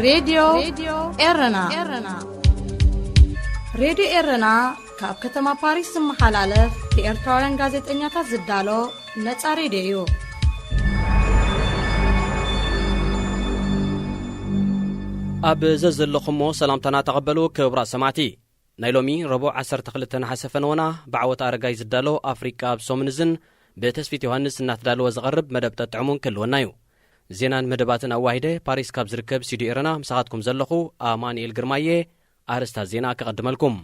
ሬድዮ ኤረና። ሬድዮ ኤረና ካብ ከተማ ፓሪስ ዝመሓላለፍ ብኤርትራውያን ጋዜጠኛታት ዝዳሎ ነጻ ሬድዮ እዩ። ኣብ ዘዘለኹሞ ሰላምታና ተቐበሉ ክቡራት ሰማዕቲ። ናይ ሎሚ ረቡዕ ዓሰርተ ክልተ ነሓሰ ፈነወና ብዓወት ኣረጋይ ዝዳሎ ኣፍሪቃ ኣብ ሶምንዝን ብተስፊት ዮሃንስ እናተዳለወ ዝቐርብ መደብ ጠጥዕሙን ክህልወና እዩ። ዜናን መደባትን ኣዋሂደ ፓሪስ ካብ ዝርከብ ስቱዲዮ ኤረና ምሳኻትኩም ዘለኹ ኣማኑኤል ግርማየ። ኣርእስታት ዜና ከቐድመልኩም።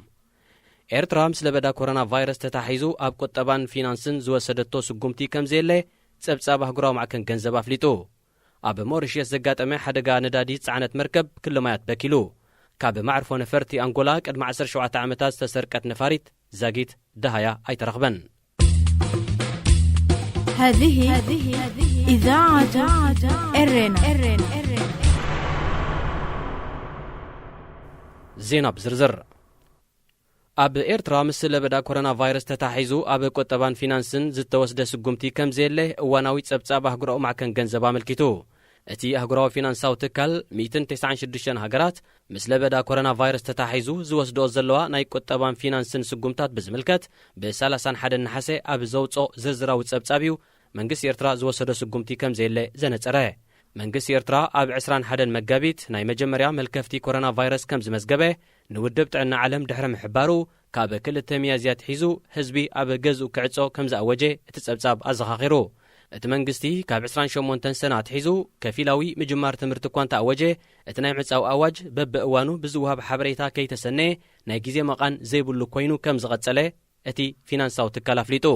ኤርትራ ምስ ለበዳ ኮሮና ቫይረስ ተታሒዙ ኣብ ቁጠባን ፊናንስን ዝወሰደቶ ስጉምቲ ከም ዘየለ ጸብጻብ ኣህጉራዊ ማዕከን ገንዘብ ኣፍሊጡ። ኣብ ሞሪሽየስ ዘጋጠመ ሓደጋ ነዳዲ ዝጸዓነት መርከብ ክሊ ማያት በኪሉ። ካብ ማዕርፎ ነፈርቲ ኣንጎላ ቅድሚ ዓሰርተ ሸውዓተ ዓመታት ዝተሰርቀት ነፋሪት ዛጊት ደሃያ ኣይተረኽበን። هذه إذاعة إرنا. ዜና ብዝርዝር። ኣብ ኤርትራ ምስ ለበዳ ኮሮና ቫይረስ ተታሒዙ ኣብ ቁጠባን ፊናንስን ዝተወስደ ስጉምቲ ከም ዘየለ እዋናዊ ጸብጻብ ኣህጉራዊ ማዕከን ገንዘብ ኣመልኪቱ። እቲ ኣህጉራዊ ፊናንሳዊ ትካል ሚእትን ተስዓን ሽዱሽተን ሃገራት ምስ ለበዳ ኮሮና ቫይረስ ተታሒዙ ዝወስድኦ ዘለዋ ናይ ቁጠባን ፊናንስን ስጉምታት ብዝምልከት ብሰላሳን ሓደን ነሓሰ ኣብ ዘውጽኦ ዝርዝራዊ ጸብጻብ እዩ መንግስቲ ኤርትራ ዝወሰዶ ስጉምቲ ከም ዘየለ ዘነጸረ። መንግስቲ ኤርትራ ኣብ ዕስራን ሓደን መጋቢት ናይ መጀመርያ መልከፍቲ ኮሮና ቫይረስ ከም ዝመዝገበ ንውድብ ጥዕና ዓለም ድሕሪ ምሕባሩ፣ ካብ ክልተ ሚያዝያ ኣትሒዙ ህዝቢ ኣብ ገዝኡ ክዕጾ ከም ዝኣወጀ እቲ ጸብጻብ ኣዘኻኺሩ። እቲ መንግስቲ ካብ ዕስራን ሸሞንተን ሰነ ኣትሒዙ ከፊላዊ ምጅማር ትምህርቲ እኳ እንተኣወጀ፣ እቲ ናይ ምዕጻው ኣዋጅ በብእዋኑ ብዝወሃብ ሓበሬታ ከይተሰነየ ናይ ግዜ መቓን ዘይብሉ ኮይኑ ከም ዝቐጸለ እቲ ፊናንሳዊ ትካል ኣፍሊጡ።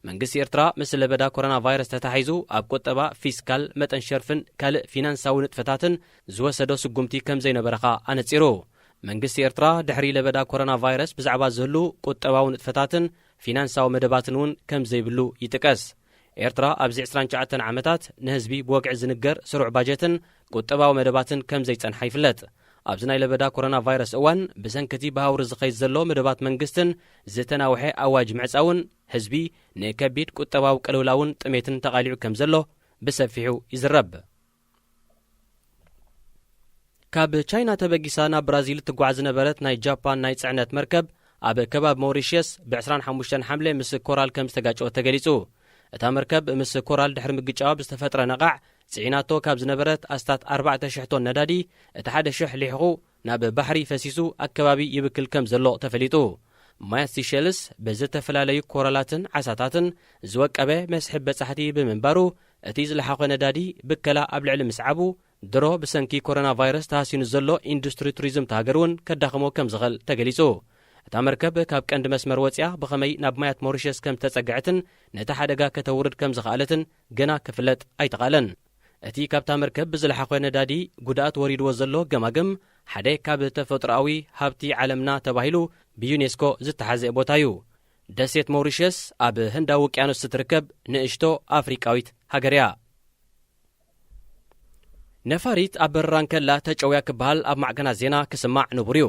መንግስቲ ኤርትራ ምስ ለበዳ ኮሮና ቫይረስ ተታሒዙ ኣብ ቁጠባ፣ ፊስካል፣ መጠን ሸርፍን ካልእ ፊናንሳዊ ንጥፈታትን ዝወሰዶ ስጉምቲ ከም ዘይነበረ ኸኣ ኣነጺሩ። መንግስቲ ኤርትራ ድሕሪ ለበዳ ኮሮና ቫይረስ ብዛዕባ ዝህሉ ቁጠባዊ ንጥፈታትን ፊናንሳዊ መደባትን እውን ከም ዘይብሉ ይጥቀስ። ኤርትራ ኣብዚ ዕስራን ትሽዓተን ዓመታት ንህዝቢ ብወግዒ ዝንገር ስሩዕ ባጀትን ቁጠባዊ መደባትን ከም ዘይጸንሓ ይፍለጥ። ኣብዚ ናይ ለበዳ ኮሮና ቫይረስ እዋን ብሰንኪ እቲ ብሃውሪ ዝኸይድ ዘሎ መደባት መንግስትን ዝተናውሐ ኣዋጅ ምዕጻውን ህዝቢ ንከቢድ ቁጠባዊ ቅልውላውን ጥሜትን ተቓሊዑ ከም ዘሎ ብሰፊሑ ይዝረብ። ካብ ቻይና ተበጊሳ ናብ ብራዚል ትጓዓዝ ዝነበረት ናይ ጃፓን ናይ ጽዕነት መርከብ ኣብ ከባቢ ሞሪሽየስ ብ ዕስራን ሓሙሽተን ሓምለ ምስ ኮራል ከም ዝተጋጨወት ተገሊጹ። እታ መርከብ ምስ ኮራል ድሕሪ ምግጫዋ ብዝተፈጥረ ነቓዕ ጽዒናቶ ካብ ዝነበረት ኣስታት ኣርባዕተ ሽሕ ቶን ነዳዲ እቲ ሓደ ሽሕ ሊሕኹ ናብ ባሕሪ ፈሲሱ ኣከባቢ ይብክል ከም ዘሎ ተፈሊጡ። ማያት ሲሸልስ ብዝተፈላለዩ ኮራላትን ዓሳታትን ዝወቀበ መስሕብ በጻሕቲ ብምንባሩ፣ እቲ ዝለሓኾ ነዳዲ ብከላ ኣብ ልዕሊ ምስዓቡ፣ ድሮ ብሰንኪ ኮሮና ቫይረስ ተሃሲኑ ዘሎ ኢንዱስትሪ ቱሪዝም እታ ሃገር እውን ከዳኽሞ ከም ዝኽእል ተገሊጹ። እታ መርከብ ካብ ቀንዲ መስመር ወጺኣ ብኸመይ ናብ ማያት ሞሪሸስ ከም ዝተጸግዐትን ነቲ ሓደጋ ከተውርድ ከም ዝኸኣለትን ገና ክፍለጥ ኣይተኻእለን። እቲ ካብታ መርከብ ብዝለሓኾ ነዳዲ ጉድኣት ወሪድዎ ዘሎ ገማግም ሓደ ካብ ተፈጥሮኣዊ ሃብቲ ዓለምና ተባሂሉ ብዩኔስኮ ዝተሓዝአ ቦታ እዩ። ደሴት ሞሪሸስ ኣብ ህንዳዊ ውቅያኖስ እትርከብ ንእሽቶ ኣፍሪቃዊት ሃገር እያ። ነፋሪት ኣብ በረራ እንከላ ተጨውያ ክበሃል ኣብ ማዕከናት ዜና ክስማዕ ንቡር እዩ።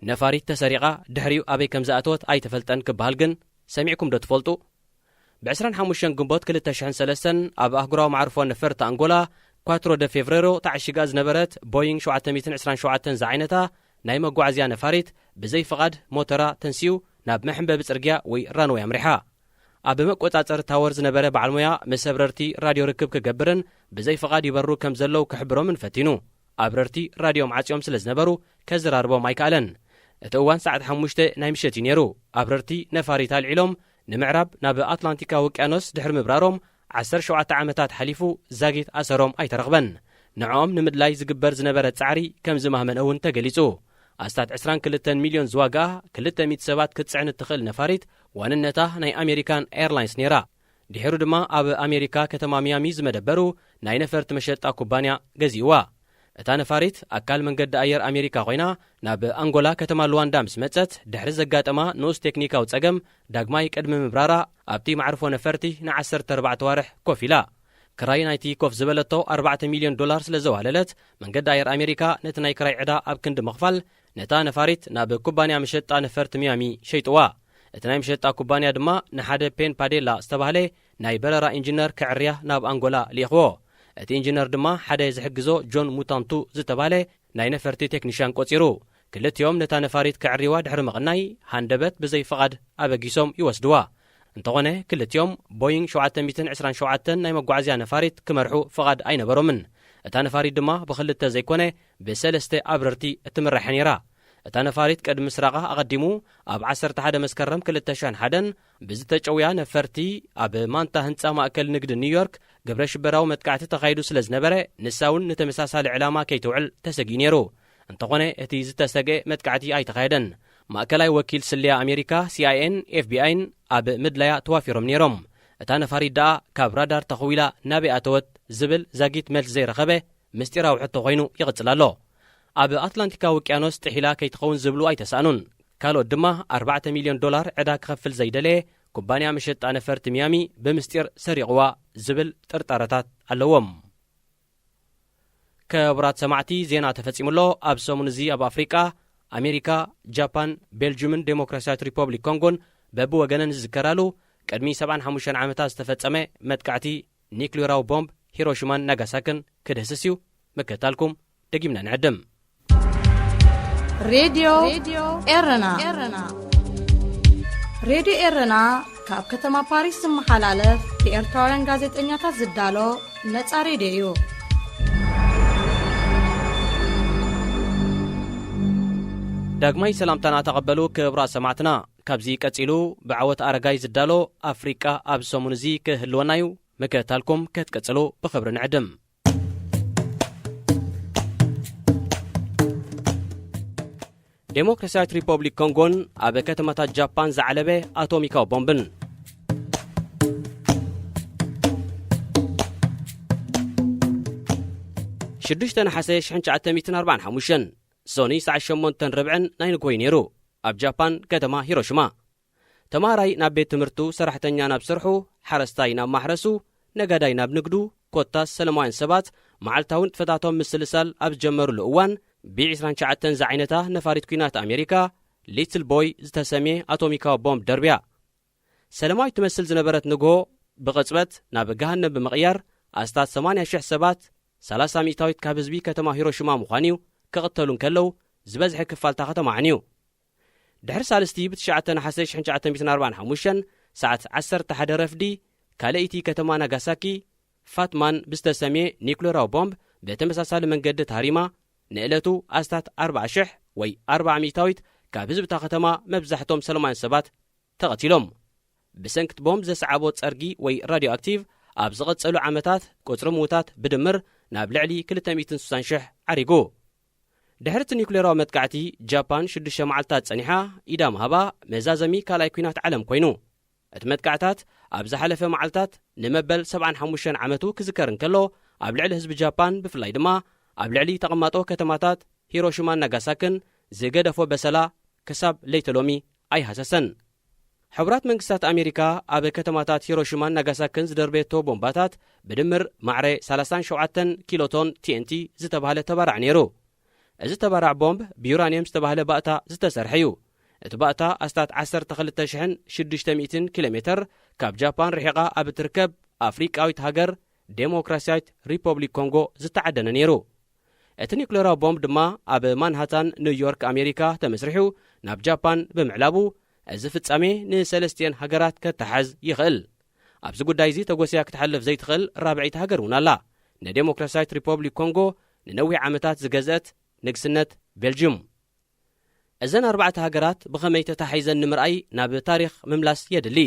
ነፋሪት ተሰሪቓ ድሕሪኡ ኣበይ ከም ዝኣተወት ኣይተፈልጠን ክበሃል ግን ሰሚዕኩም ዶ ትፈልጡ? ብ ዕስራን ሓሙሽተን ግንቦት ክልተ ሽሕን ሰለስተን ኣብ ኣህጉራዊ መዓርፎ ነፈርቲ ኣንጎላ ኳትሮ ደ ፌቭሬሮ ተዓሺጋ ዝነበረት ቦይንግ ሸውዓተ ሚእትን ዕስራን ሸውዓተን ዝዓይነታ ናይ መጓዓዝያ ነፋሪት ብዘይ ፍቓድ ሞተራ ተንሲኡ ናብ መሐንበቢ ጽርግያ ወይ ራንወይ ኣምሪሓ። ኣብ መቆጻጸሪ ታወር ዝነበረ በዓል ሞያ ምስ ኣብረርቲ ራድዮ ርክብ ክገብርን ብዘይ ፍቓድ ይበሩ ከም ዘለዉ ክሕብሮምን ፈቲኑ። ኣብረርቲ ራድዮም ዓጽዮም ስለ ዝነበሩ ከዘራርቦም ኣይከኣለን። እቲ እዋን ሰዓት ሓሙሽተ ናይ ምሸት እዩ ነይሩ። ኣብረርቲ ነፋሪት ኣልዒሎም ንምዕራብ ናብ ኣትላንቲካዊ ውቅያኖስ ድሕሪ ምብራሮም ዓሰርተ ሸውዓተ ዓመታት ሓሊፉ ዛጊት ኣሰሮም ኣይተረኽበን። ንዕኦም ንምድላይ ዝግበር ዝነበረ ጻዕሪ ከም ዝማህመን እውን ተገሊጹ። ኣስታት ዕስራን ክልተን ሚልዮን ዝዋጋኣ ክልተ ሚእቲ ሰባት ክትጽዕን እትኽእል ነፋሪት ዋንነታ ናይ ኣሜሪካን ኤርላይንስ ነይራ። ድሒሩ ድማ ኣብ ኣሜሪካ ከተማ ሚያሚ ዝመደበሩ ናይ ነፈርቲ መሸጣ ኩባንያ ገዚእዋ። እታ ነፋሪት ኣካል መንገዲ ኣየር ኣሜሪካ ኮይና ናብ ኣንጎላ ከተማ ሉዋንዳ ምስ መጸት ድሕሪ ዘጋጠማ ንኡስ ቴክኒካዊ ጸገም ዳግማይ ቅድሚ ምብራራ ኣብቲ መዕርፎ ነፈርቲ ንዓሰርተ ኣርባዕተ ዋርሕ ኮፍ ኢላ። ክራይ ናይቲ ኮፍ ዝበለቶ ኣርባዕተ ሚልዮን ዶላር ስለ ዘዋለለት መንገዲ ኣየር ኣሜሪካ ነቲ ናይ ክራይ ዕዳ ኣብ ክንዲ ምኽፋል ነታ ነፋሪት ናብ ኩባንያ መሸጣ ነፈርቲ ሚያሚ ሸይጥዋ። እቲ ናይ መሸጣ ኩባንያ ድማ ንሓደ ፔን ፓዴላ ዝተባህለ ናይ በረራ ኢንጂነር ከዕርያ ናብ ኣንጎላ ልኢኽዎ። እቲ ኢንጂነር ድማ ሓደ ዝሕግዞ ጆን ሙታንቱ ዝተባህለ ናይ ነፈርቲ ቴክኒሽያን ቆጺሩ። ክልቲኦም ነታ ነፋሪት ከዕርይዋ ድሕሪ ምቕናይ፣ ሃንደበት ብዘይ ፍቓድ ኣበጊሶም ይወስድዋ። እንተኾነ፣ ክልቲኦም ቦይንግ ሸውዓተ ሚእትን ዕስራን ሸውዓተን ናይ መጓዓዝያ ነፋሪት ክመርሑ ፍቓድ ኣይነበሮምን። እታ ነፋሪት ድማ ብኽልተ ዘይኮነ፣ ብሰለስተ ኣብረርቲ እትምራሕ ነይራ። እታ ነፋሪት ቅድሚ ምስራቓ ኣቐዲሙ፣ ኣብ ዓሰርተ ሓደ መስከረም ክልተ ሽሕን ሓደን ብዝተጨውያ ነፈርቲ ኣብ ማንታ ህንጻ ማእከል ንግዲ ኒውዮርክ ግብረ ሽበራዊ መጥቃዕቲ ተኻይዱ ስለ ዝነበረ፣ ንሳ እውን ንተመሳሳሊ ዕላማ ከይትውዕል ተሰጊኡ ነይሩ። እንተኾነ፣ እቲ ዝተሰግአ መጥቃዕቲ ኣይተኻየደን። ማእከላይ ወኪል ስለያ ኣሜሪካ፣ ሲኣይኤን ኤፍቢኣይን ኣብ ምድላያ ተዋፊሮም ነይሮም። እታ ነፋሪት ደኣ ካብ ራዳር ተኸዊላ ናበይ ኣተወት ዝብል ዛጊት መልሲ ዘይረኸበ ምስጢራዊ ሕቶ ኮይኑ ይቕጽል ኣሎ። ኣብ ኣትላንቲካዊ ውቅያኖስ ጥሒላ ከይትኸውን ዝብሉ ኣይተሳእኑን። ካልኦት ድማ ኣርባዕተ ሚልዮን ዶላር ዕዳ ክኸፍል ዘይደለየ ኩባንያ መሸጣ ነፈርቲ ሚያሚ ብምስጢር ሰሪቕዋ ዝብል ጥርጣረታት ኣለዎም። ክቡራት ሰማዕቲ፣ ዜና ተፈጺሙ ኣሎ። ኣብ ሰሙን እዚ ኣብ ኣፍሪቃ፣ ኣሜሪካ፣ ጃፓን፣ ቤልጅምን ዴሞክራሲያዊት ሪፖብሊክ ኮንጎን በብወገነን ዝዝከራሉ ቅድሚ ሰብዓን ሓሙሽተን ዓመታት ዝተፈጸመ መጥቃዕቲ ኒክሌራዊ ቦምብ ሂሮሺማን ናጋሳክን ክድህስስ እዩ። ምክትታልኩም ደጊምና ንዕድም። ሬድዮ ኤረና። ሬድዮ ኤረና ካብ ከተማ ፓሪስ ዝመሓላለፍ ብኤርትራውያን ጋዜጠኛታት ዝዳሎ ነጻ ሬድዮ እዩ። ዳግማይ ሰላምታና ተቐበሉ ክቡራት ሰማዕትና። ካብዚ ቀጺሉ ብዓወት ኣረጋይ ዝዳሎ ኣፍሪቃ ኣብ ሰሙን እዚ ክህልወና እዩ። ምክትታልኩም ክትቅጽሉ ብኽብሪ ንዕድም። ዴሞክራሲያዊት ሪፖብሊክ ኮንጎን ኣብ ከተማታት ጃፓን ዝዓለበ ኣቶሚካዊ ቦምብን። ሽዱሽተ ነሓሰ ሽሕን ትሽዓተ ሚእትን ኣርባዓን ሓሙሽተን፣ ሶኒ ሰዓት ሸሞንተን ርብዕን ናይ ንግሆ እዩ ነይሩ፣ ኣብ ጃፓን ከተማ ሂሮሽማ። ተማሃራይ ናብ ቤት ትምህርቱ፣ ሰራሕተኛ ናብ ስርሑ፣ ሓረስታይ ናብ ማሕረሱ፣ ነጋዳይ ናብ ንግዱ፣ ኮታስ ሰለማውያን ሰባት መዓልታዊ ንጥፈታቶም ምስልሳል ኣብ ዝጀመሩሉ እዋን፣ ቢ ዕስራን ትሽዓተን ዝዓይነታ ነፋሪት ኲናት ኣሜሪካ፣ ሊትል ቦይ ዝተሰምየ ኣቶሚካዊ ቦምብ ደርብያ። ሰለማዊት ትመስል ዝነበረት ንግሆ ብቕጽበት ናብ ገሃነም ብምቕያር፣ ኣስታት ሰማንያ ሽሕ ሰባት፣ ሰላሳ ሚእታዊት ካብ ህዝቢ ከተማ ሂሮሺማ ምዃኑ'ዩ፣ ክቕተሉ እንከለዉ፣ ዝበዝሐ ክፋል እታ ከተማ ዓንዩ። ድሕሪ ሳልስቲ፣ ብትሽዓተ ነሓሰ ሽሕን ትሽዓተ ሚእትን ኣርባዓን ሓሙሽተን ሰዓት ዓሰርተ ሓደ ረፍዲ፣ ካልኣይቲ ከተማ ናጋሳኪ፣ ፋትማን ብዝተሰምየ ኒኩሌራዊ ቦምብ ብተመሳሳሊ መንገዲ ተሃሪማ፣ ንዕለቱ ኣስታት ኣርባዓ ሽሕ ወይ ኣርባዓ ሚእታዊት ካብ ህዝቢ እታ ከተማ፣ መብዛሕቶም ሰለማውያን ሰባት፣ ተቐቲሎም። ብሰንኪ እቲ ቦምብ ዘስዓቦ ጸርጊ ወይ ራድዮ ኣክቲቭ፣ ኣብ ዝቐጸሉ ዓመታት ቁጽሪ ምዉታት ብድምር ናብ ልዕሊ ክልተ ሚእትን ስሳን ሽሕ ዓሪጉ። ድሕሪ እቲ ኒኩሌራዊ መጥቃዕቲ፣ ጃፓን ሽዱሽተ መዓልታት ጸኒሓ ኢዳ ምሃባ መዛዘሚ ካልኣይ ኲናት ዓለም ኮይኑ። እቲ መጥቃዕታት ኣብ ዝሓለፈ መዓልታት ንመበል ሰብዓን ሓሙሽተን ዓመቱ ክዝከር እንከሎ፣ ኣብ ልዕሊ ህዝቢ ጃፓን፣ ብፍላይ ድማ ኣብ ልዕሊ ተቐማጦ ከተማታት ሂሮሺማን ናጋሳክን ዝገደፎ በሰላ ክሳብ ለይቲ ሎሚ ኣይሃሰሰን። ሕቡራት መንግስታት ኣሜሪካ ኣብ ከተማታት ሂሮሺማን ናጋሳክን ዝደርበየቶ ቦምባታት ብድምር ማዕረ ሰላሳን ሸውዓተን ኪሎቶን ቲ ኤን ቲ ዝተባህለ ተባራዕ ነይሩ። እዚ ተባራዕ ቦምብ ብዩራንየም ዝተባህለ ባእታ ዝተሰርሐ እዩ። እቲ ባእታ ኣስታት ዓሰርተ ክልተ ሽሕን ሽዱሽተ ሚእትን ኪሎ ሜተር ካብ ጃፓን ርሒቓ ኣብ እትርከብ ኣፍሪቃዊት ሃገር ዴሞክራሲያዊት ሪፖብሊክ ኮንጎ ዝተዓደነ ነይሩ። እቲ ኒኩሌራዊ ቦምብ ድማ ኣብ ማንሃታን ኒውዮርክ ኣሜሪካ ተመስሪሑ ናብ ጃፓን ብምዕላቡ፣ እዚ ፍጻሜ ንሰለስቲኤን ሃገራት ከተሓዝ ይኽእል። ኣብዚ ጉዳይ እዚ ተጎስያ ክትሓልፍ ዘይትኽእል ራብዐይቲ ሃገር እውን ኣላ። ንዴሞክራሲያዊት ሪፖብሊክ ኮንጎ ንነዊሕ ዓመታት ዝገዝአት ንግስነት ቤልጅዩም። እዘን ኣርባዕተ ሃገራት ብኸመይ ተታሒዘን ንምርኣይ ናብ ታሪኽ ምምላስ የድሊ።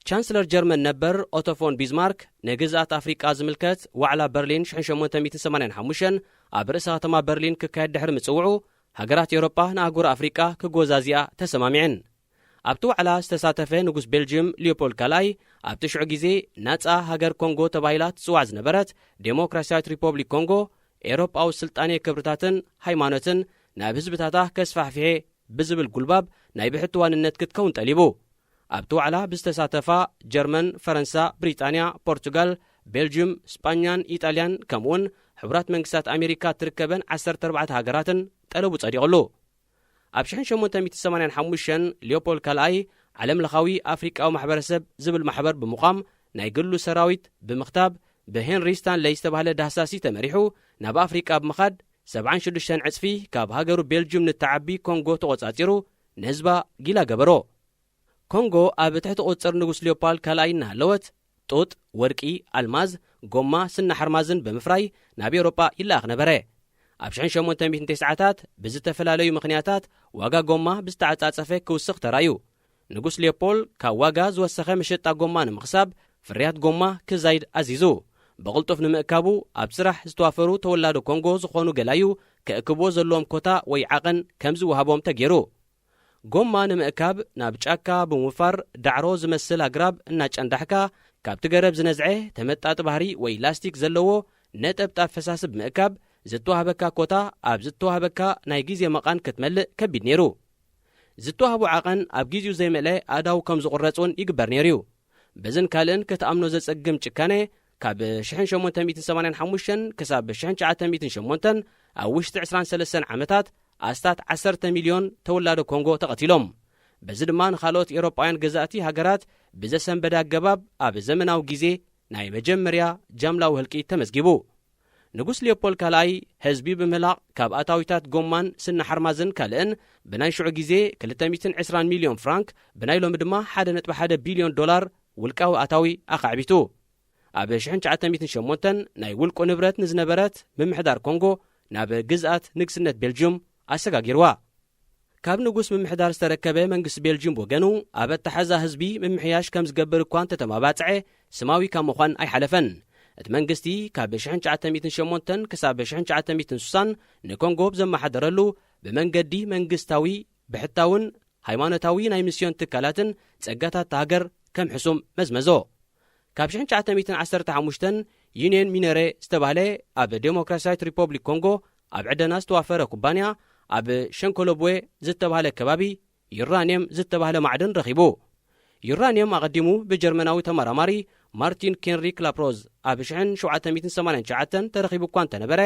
ቻንስለር ጀርመን ነበር ኦቶ ፎን ቢዝማርክ፣ ንግዝኣት ኣፍሪቃ ዝምልከት ዋዕላ በርሊን ሽሕን ሸሞንተ ሚእትን ሰማንያን ሓሙሽተን ኣብ ርእሰ ከተማ በርሊን ክካየድ ድሕሪ ምጽውዑ፣ ሃገራት ኤውሮጳ ንኣህጉር ኣፍሪቃ ክጎዛዚኣ ተሰማሚዐን። ኣብቲ ዋዕላ ዝተሳተፈ ንጉስ ቤልጅየም ሊዮፖልድ ካልኣይ፣ ኣብቲ ሽዑ ግዜ ናጻ ሃገር ኮንጎ ተባሂላ ትጽዋዕ ዝነበረት ዴሞክራሲያዊት ሪፖብሊክ ኮንጎ፣ ኤውሮጳዊ ስልጣኔ ክብርታትን ሃይማኖትን ናብ ህዝብታታ ከስፋሕፍሔ ብዝብል ጉልባብ ናይ ብሕቲ ዋንነት ክትከውን ጠሊቡ። ኣብቲ ዋዕላ ብዝተሳተፋ ጀርመን፣ ፈረንሳ፣ ብሪጣንያ፣ ፖርቱጋል፣ ቤልጅዩም፣ ስጳኛን ኢጣልያን፣ ከምኡውን ሕቡራት መንግስታት ኣሜሪካ እትርከበን ዓሰርተ ኣርባዕተ ሃገራትን ጠለቡ ጸዲቑሉ። ኣብ ሽሕን ሸሞንተ ሚእትን ሰማንያን ሓሙሽተን ሊዮፖልድ ካልኣይ ዓለምለኻዊ ኣፍሪቃዊ ማሕበረሰብ ዝብል ማሕበር ብምቋም፣ ናይ ግሉ ሰራዊት ብምኽታብ፣ ብሄንሪ ስታንለይ ዝተባህለ ዳህሳሲ ተመሪሑ ናብ ኣፍሪቃ ብምኻድ፣ ሰብዓን ሽዱሽተን ዕጽፊ ካብ ሃገሩ ቤልጅም ንተዓቢ ኮንጎ ተቖጻጺሩ፣ ንህዝባ ጊላ ገበሮ። ኮንጎ ኣብ ትሕቲ ቁጽጽር ንጉስ ሊዮፓል ካልኣይ እናሃለወት፣ ጡጥ፣ ወርቂ፣ ኣልማዝ፣ ጎማ፣ ስና ሓርማዝን ብምፍራይ ናብ ኤውሮጳ ይለኣኽ ነበረ። ኣብ ሽሕን ሸሞንተ ሚእትን ተስዓታት ብዝተፈላለዩ ምኽንያታት ዋጋ ጎማ ብዝተዓጻጸፈ ክውስኽ ተራእዩ። ንጉስ ሊዮፖል ካብ ዋጋ ዝወሰኸ መሸጣ ጎማ ንምኽሳብ፣ ፍርያት ጎማ ክዛይድ ኣዚዙ። ብቕልጡፍ ንምእካቡ፣ ኣብ ስራሕ ዝተዋፈሩ ተወላዶ ኮንጎ ዝኾኑ ገላዩ ከእክብዎ ዘለዎም ኮታ ወይ ዓቐን ከም ዝወሃቦም ተገይሩ። ጎማ ንምእካብ ናብ ጫካ ብምውፋር፣ ዳዕሮ ዝመስል ኣግራብ እናጨንዳሕካ፣ ካብቲ ገረብ ዝነዝዐ ተመጣጢ ባህሪ ወይ ላስቲክ ዘለዎ ነጠብጣብ ፈሳሲ ብምእካብ፣ ዝተዋህበካ ኮታ ኣብ ዝተዋህበካ ናይ ግዜ መቓን ክትመልእ ከቢድ ነይሩ። ዝተዋህቦ ዓቐን ኣብ ግዜኡ ዘይመልአ ኣእዳው ከም ዝቑረጽ እውን ይግበር ነይሩ እዩ። በዝን ካልእን ክትኣምኖ ዘጸግም ጭካኔ፣ ካብ ሽሕን ሸሞንተ ሚእትን ሰማንያን ሓሙሽተን ክሳብ ሽሕን ትሽዓተ ሚእትን ሸሞንተን፣ ኣብ ውሽጢ ዕስራን ሰለስተን ዓመታት ኣስታት ዓሰርተ ሚልዮን ተወላዶ ኮንጎ ተቐቲሎም። በዚ ድማ ንኻልኦት ኤውሮጳውያን ገዛእቲ ሃገራት ብዘሰንበደ ኣገባብ ኣብ ዘመናዊ ግዜ ናይ መጀመርያ ጃምላዊ ህልቂት ተመዝጊቡ። ንጉስ ሊዮፖል ካልኣይ ህዝቢ ብምህላቕ፣ ካብ ኣታዊታት ጎማን ስነ ሓርማዝን ካልእን ብናይ ሽዑ ግዜ ክልተ ሚእትን ዕስራን ሚልዮን ፍራንክ፣ ብናይ ሎሚ ድማ ሓደ ነጥቢ ሓደ ቢልዮን ዶላር ውልቃዊ ኣታዊ ኣኻዕቢቱ። ኣብ ሽሕን ትሽዓተ ሚእትን ሸሞንተን ናይ ውልቁ ንብረት ንዝነበረት ምምሕዳር ኮንጎ ናብ ግዝኣት ንግስነት ቤልጅዩም ኣሰጋጊርዋ። ካብ ንጉስ ምምሕዳር ዝተረከበ መንግስቲ ቤልጅዩም ብወገኑ፣ ኣብ ኣተሓዛ ህዝቢ ምምሕያሽ ከም ዝገብር እኳ እንተተማባጽዐ፣ ስማዊ ካብ ምዃን ኣይሓለፈን። እቲ መንግስቲ ካብ ሽሕን ትሽዓተ ሚእትን ሸሞንተን ክሳብ ሽሕን ትሽዓተ ሚእትን ስሳን ንኮንጎ ብዘመሓደረሉ፣ ብመንገዲ መንግስታዊ፣ ብሕታውን ሃይማኖታዊ ናይ ሚስዮን ትካላትን ጸጋታት እታ ሃገር ከም ሕሱም መዝመዞ። ካብ ሽሕን ትሽዓተ ሚእትን ዓሰርተ ሓሙሽተን ዩንየን ሚነሬ ዝተባህለ ኣብ ዴሞክራሲያዊት ሪፖብሊክ ኮንጎ ኣብ ዕደና ዝተዋፈረ ኩባንያ፣ ኣብ ሸንኮሎብዌ ዝተባህለ ከባቢ ዩራንየም ዝተባህለ ማዕድን ረኺቡ። ዩራንየም ኣቐዲሙ ብጀርመናዊ ተመራማሪ ማርቲን ኬንሪክ ላፕሮዝ ኣብ ሽሕን ሸውዓተ ሚእትን ሰማንያን ትሽዓተን ተረኺቡ እኳ እንተነበረ፣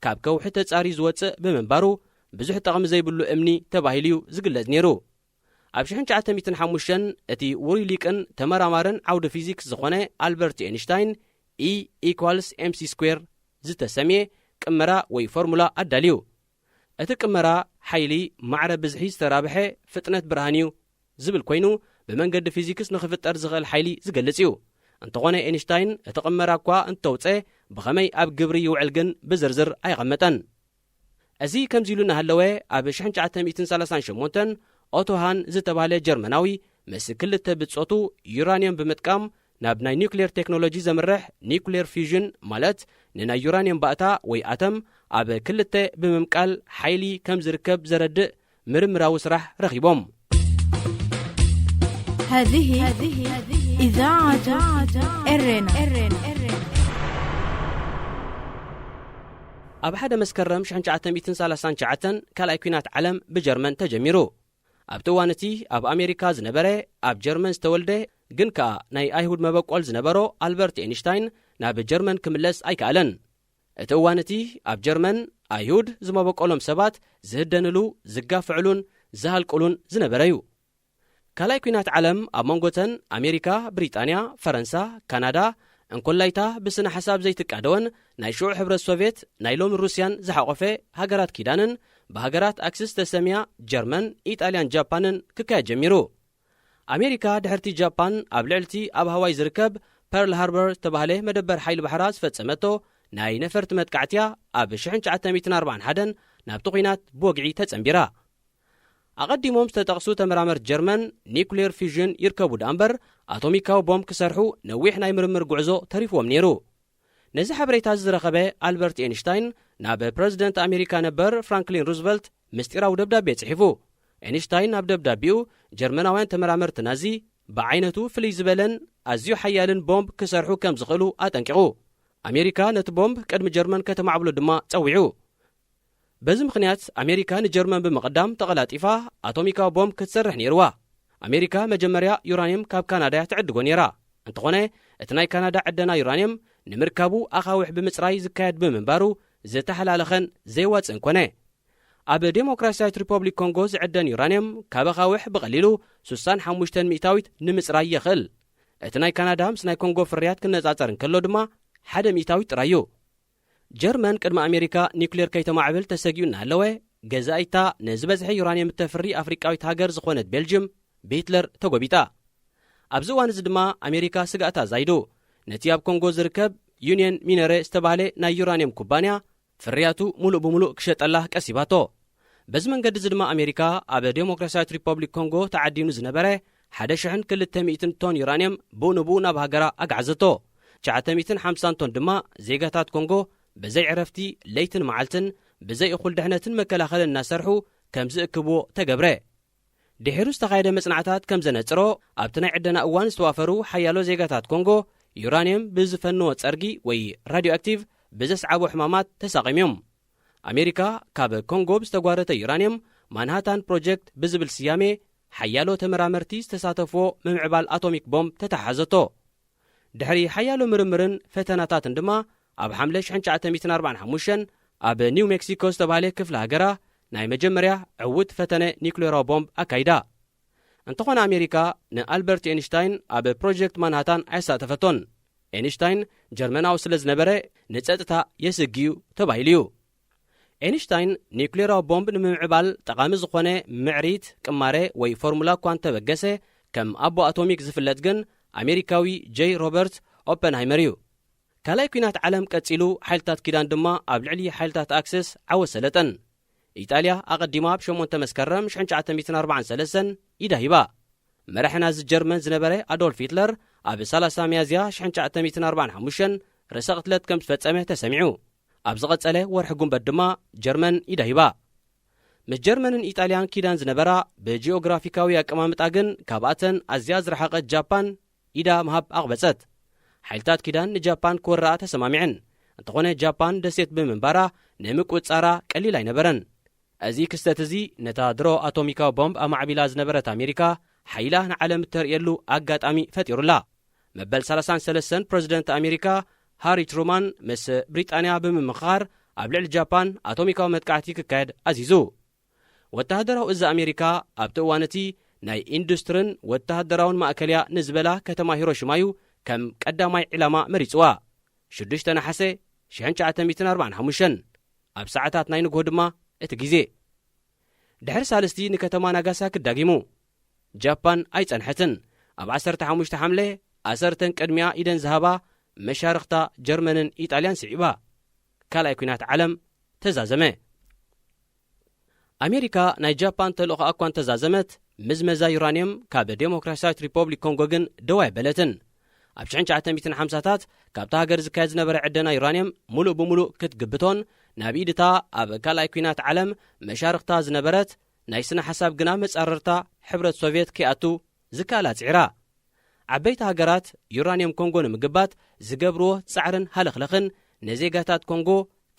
ካብ ከውሒ ተጻርዩ ዝወጽእ ብምንባሩ፣ ብዙሕ ጠቕሚ ዘይብሉ እምኒ ተባሂሉ እዩ ዝግለጽ ነይሩ። ኣብ ሽሕን ትሽዓተ ሚእትን ሓሙሽተን እቲ ውሩይ ሊቅን ተመራማርን ዓውዲ ፊዚክስ ዝኾነ ኣልበርት ኤንሽታይን፣ E equals mc square ዝተሰምየ ቅመራ ወይ ፎርሙላ ኣዳልዩ። እቲ ቅመራ፣ ሓይሊ ማዕረ ብዝሒ ዝተራብሐ ፍጥነት ብርሃን እዩ ዝብል ኮይኑ፣ ብመንገዲ ፊዚክስ ንኽፍጠር ዝኽእል ሓይሊ ዝገልጽ እዩ። እንተኾነ፣ ኤንሽታይን እቲ ቅመራ እኳ እንተውጸ፣ ብኸመይ ኣብ ግብሪ ይውዕል ግን ብዝርዝር ኣየቐመጠን። እዚ ከምዚ ኢሉ እናሃለወ፣ ኣብ ሽሕን ትሽዓተ ሚእትን ሰላሳን ሸሞንተን ኦቶ ሃን ዝተባህለ ጀርመናዊ፣ ምስ ክልተ ብጾቱ፣ ዩራንየም ብምጥቃም ናብ ናይ ኒውክሌር ቴክኖሎጂ ዘምርሕ ኒውክሌር ፊውዥን፣ ማለት ንናይ ዩራንየም ባእታ ወይ ኣተም ኣብ ክልተ ብምምቃል ሓይሊ ከም ዝርከብ ዘረድእ ምርምራዊ ስራሕ ረኺቦም። هذه إذاعة إرينا. ኣብ ሓደ መስከረም ሽሕን ትሽዓተ ሚእትን ሰላሳን ትሽዓተን ካልኣይ ኲናት ዓለም ብጀርመን ተጀሚሩ። ኣብቲ እዋን እቲ ኣብ ኣሜሪካ ዝነበረ፣ ኣብ ጀርመን ዝተወልደ፣ ግን ከኣ ናይ ኣይሁድ መበቆል ዝነበሮ ኣልበርት ኤንሽታይን ናብ ጀርመን ክምለስ ኣይከኣለን። እቲ እዋን እቲ ኣብ ጀርመን ኣይሁድ ዝመበቆሎም ሰባት ዝህደንሉ፣ ዝጋፍዕሉን ዝሃልቅሉን ዝነበረ እዩ። ካልኣይ ኲናት ዓለም ኣብ መንጎተን ኣሜሪካ፣ ብሪጣንያ፣ ፈረንሳ፣ ካናዳ፣ እንኮላይታ ብስነ ሓሳብ ዘይትቃደወን ናይ ሽዑ ሕብረት ሶቭየት፣ ናይ ሎሚ ሩስያን ዝሓቖፈ ሃገራት ኪዳንን ብሃገራት ኣክስስ ተሰምያ ጀርመን፣ ኢጣልያን ጃፓንን ክካየድ ጀሚሩ። ኣሜሪካ ድሕርቲ ጃፓን ኣብ ልዕልቲ ኣብ ሃዋይ ዝርከብ ፐርል ሃርበር ዝተባህለ መደበር ሓይሊ ባሕራ ዝፈጸመቶ ናይ ነፈርቲ መጥቃዕትያ ኣብ ሽሕን ትሽዓተ ሚእትን ኣርባዓን ሓደን ናብቲ ኲናት ብወግዒ ተጸንቢራ። ኣቐዲሞም ዝተጠቕሱ ተመራመርቲ ጀርመን ኒኩሌር ፊዥን ይርከቡ ደኣ እምበር ኣቶሚካዊ ቦምብ ክሰርሑ ነዊሕ ናይ ምርምር ጉዕዞ ተሪፍዎም ነይሩ። ነዚ ሓበሬታ እዚ ዝረኸበ ኣልበርት ኤንሽታይን ናብ ፕረዚደንት ኣሜሪካ ነበር ፍራንክሊን ሩዝቨልት ምስጢራዊ ደብዳቤ ጽሒፉ። ኤንሽታይን ኣብ ደብዳቤኡ ጀርመናውያን ተመራመርቲ ናዚ ብዓይነቱ ፍልይ ዝበለን ኣዝዩ ሓያልን ቦምብ ክሰርሑ ከም ዝኽእሉ ኣጠንቂቑ። ኣሜሪካ ነቲ ቦምብ ቅድሚ ጀርመን ከተማዕብሎ ድማ ጸዊዑ። በዚ ምኽንያት ኣሜሪካ ንጀርመን ብምቕዳም ተቐላጢፋ ኣቶሚካዊ ቦምብ ክትሰርሕ ነይርዋ። ኣሜሪካ መጀመርያ ዩራንየም ካብ ካናዳ እያ ትዕድጎ ነይራ። እንተኾነ እቲ ናይ ካናዳ ዕደና ዩራንየም ንምርካቡ ኣኻውሕ ብምጽራይ ዝካየድ ብምንባሩ ዝተሓላለኸን ዘየዋጽእን ኮነ። ኣብ ዴሞክራሲያዊት ሪፖብሊክ ኮንጎ ዝዕደን ዩራንየም ካብ ኣኻውሕ ብቐሊሉ ሱሳን ሓሙሽተን ሚእታዊት ንምጽራይ የኽእል። እቲ ናይ ካናዳ ምስ ናይ ኮንጎ ፍርያት ክነጻጸር እንከሎ ድማ ሓደ ሚእታዊት ጥራይ እዩ። ጀርመን ቅድሚ ኣሜሪካ ኒውክሌር ከይተማዕብል ተሰጊኡ እናሃለወ፣ ገዛኢታ ነዝበዝሐ ዩራንየም እተፍሪ ኣፍሪቃዊት ሃገር ዝኾነት ቤልጅም ብሂትለር ተጎቢጣ። ኣብዚ እዋን እዚ ድማ ኣሜሪካ ስጋእታ ኣዛይዱ። ነቲ ኣብ ኮንጎ ዝርከብ ዩንየን ሚነረ ዝተባህለ ናይ ዩራንየም ኩባንያ ፍርያቱ ሙሉእ ብሙሉእ ክሸጠላ ቀሲባቶ። በዚ መንገዲ እዚ ድማ ኣሜሪካ ኣብ ዴሞክራሲያዊት ሪፐብሊክ ኮንጎ ተዓዲኑ ዝነበረ ሓደ ሽሕን ክልተ ሚእትን ቶን ዩራንየም ብኡ ንብኡ ናብ ሃገራ ኣግዓዘቶ። ትሽዓተ ሚእትን ሓምሳን ቶን ድማ ዜጋታት ኮንጎ ብዘይ ዕረፍቲ ለይትን መዓልትን ብዘይ እኹል ድሕነትን መከላኸልን እናሰርሑ ከም ዝእክብዎ ተገብረ። ድሒሩ ዝተኻየደ መጽናዕታት ከም ዘነጽሮ፣ ኣብቲ ናይ ዕደና እዋን ዝተዋፈሩ ሓያሎ ዜጋታት ኮንጎ ዩራንየም ብዝፈንዎ ጸርጊ ወይ ራድዮ ኣክቲቭ ብዘስዓቦ ሕማማት ተሳቒምዮም። ኣሜሪካ ካብ ኮንጎ ብዝተጓረተ ዩራንየም ማንሃታን ፕሮጀክት ብዝብል ስያሜ ሓያሎ ተመራመርቲ ዝተሳተፍዎ ምምዕባል ኣቶሚክ ቦምብ ተተሓሓዘቶ። ድሕሪ ሓያሎ ምርምርን ፈተናታትን ድማ ኣብ ሓምለ ሽሕን ትሽዓተ ሚእትን ኣርባዓን ሓሙሽተን ኣብ ኒው ሜክሲኮ ዝተባህለ ክፍለ ሃገራ ናይ መጀመርያ ዕዉት ፈተነ ኒውክሌራዊ ቦምብ ኣካይዳ። እንተኾነ ኣሜሪካ ንኣልበርት ኤንሽታይን ኣብ ፕሮጀክት ማንሃታን ኣየሳተፈቶን። ኤንሽታይን ጀርመናዊ ስለ ዝነበረ ንጸጥታ የስግዩ ተባሂሉ እዩ። ኤንሽታይን ኒውክሌራዊ ቦምብ ንምምዕባል ጠቓሚ ዝኾነ ምዕሪት ቅማረ ወይ ፎርሙላ እኳ እንተበገሰ፣ ከም ኣቦ ኣቶሚክ ዝፍለጥ ግን ኣሜሪካዊ ጄይ ሮበርት ኦፐንሃይመር እዩ። ካልኣይ ኲናት ዓለም ቀጺሉ፣ ሓይልታት ኪዳን ድማ ኣብ ልዕሊ ሓይልታት ኣክሰስ ዓወት ሰለጠን። ኢጣልያ ኣቐዲማ ኣብ ሸሞንተ መስከረም ሽሕን ትሽዓተ ሚእትን ኣርባዓን ሰለስተን ኢዳ ሂባ። መራሒ ናዚ ጀርመን ዝነበረ ኣዶልፍ ሂትለር ኣብ ሰላሳ ሚያዝያ ሽሕን ትሽዓተ ሚእትን ኣርባዓን ሓሙሽተን ርእሰ ቅትለት ከም ዝፈጸመ ተሰሚዑ። ኣብ ዝቐጸለ ወርሒ ጉንበት ድማ ጀርመን ኢዳ ሂባ። ምስ ጀርመንን ኢጣልያን ኪዳን ዝነበራ፣ ብጂኦግራፊካዊ ኣቀማምጣ ግን ካብኣተን ኣዝያ ዝረሓቐት ጃፓን ኢዳ ምሃብ ኣቕበጸት። ሓይልታት ኪዳን ንጃፓን ክወርኣ ተሰማሚዐን። እንተኾነ ጃፓን ደሴት ብምንባራ ንምቁጽጻራ ቀሊል ኣይነበረን። እዚ ክስተት እዚ ነታ ድሮ ኣቶሚካዊ ቦምብ ኣማዕቢላ ዝነበረት ኣሜሪካ ሓይላ ንዓለም እተርእየሉ ኣጋጣሚ ፈጢሩላ። መበል ሰላሳን ሰለስተን ፕረዚደንት ኣሜሪካ ሃሪ ትሩማን ምስ ብሪጣንያ ብምምኽኻር ኣብ ልዕሊ ጃፓን ኣቶሚካዊ መጥቃዕቲ ክካየድ ኣዚዙ። ወተሃደራዊ እዚ ኣሜሪካ ኣብቲ እዋን እቲ ናይ ኢንዱስትርን ወተሃደራውን ማእከል እያ ንዝበላ ከተማ ሂሮሺማ እዩ ከም ቀዳማይ ዒላማ መሪጽዋ። ሽዱሽተ ነሓሰ ሽሕን ትሽዓተ ሚእትን ኣርባዓን ሓሙሽተን፣ ኣብ ሰዓታት ናይ ንግሆ ድማ እቲ ግዜ። ድሕሪ ሳልስቲ ንከተማ ናጋሳኪ ዳጊሙ። ጃፓን ኣይጸንሐትን። ኣብ ዓሰርተ ሓሙሽተ ሓምለ ኣሰርተን ቅድሚያ ኢደን ዝሃባ መሻርኽታ ጀርመንን ኢጣልያን ስዒባ። ካልኣይ ኲናት ዓለም ተዛዘመ። ኣሜሪካ ናይ ጃፓን ተልእኾኣ እኳ እንተዛዘመት፣ ምዝመዛ ዩራንየም ካብ ዴሞክራሲያዊት ሪፖብሊክ ኮንጎ ግን ደው ኣይበለትን። ኣብ ሽሕን ትሽዓተ ሚእትን ሓምሳታት ካብታ ሃገር ዝካየድ ዝነበረ ዕደና ዩራንየም ሙሉእ ብሙሉእ ክትግብቶን ናብ ኢድታ ኣብ ካልኣይ ኲናት ዓለም መሻርኽታ ዝነበረት ናይ ስነ ሓሳብ ግና መጻረርታ ሕብረት ሶቭየት ከይኣቱ ዝከኣላ ጽዒራ። ዓበይቲ ሃገራት ዩራንየም ኮንጎ ንምግባት ዝገብርዎ ጻዕርን ሃለኽለኽን ንዜጋታት ኮንጎ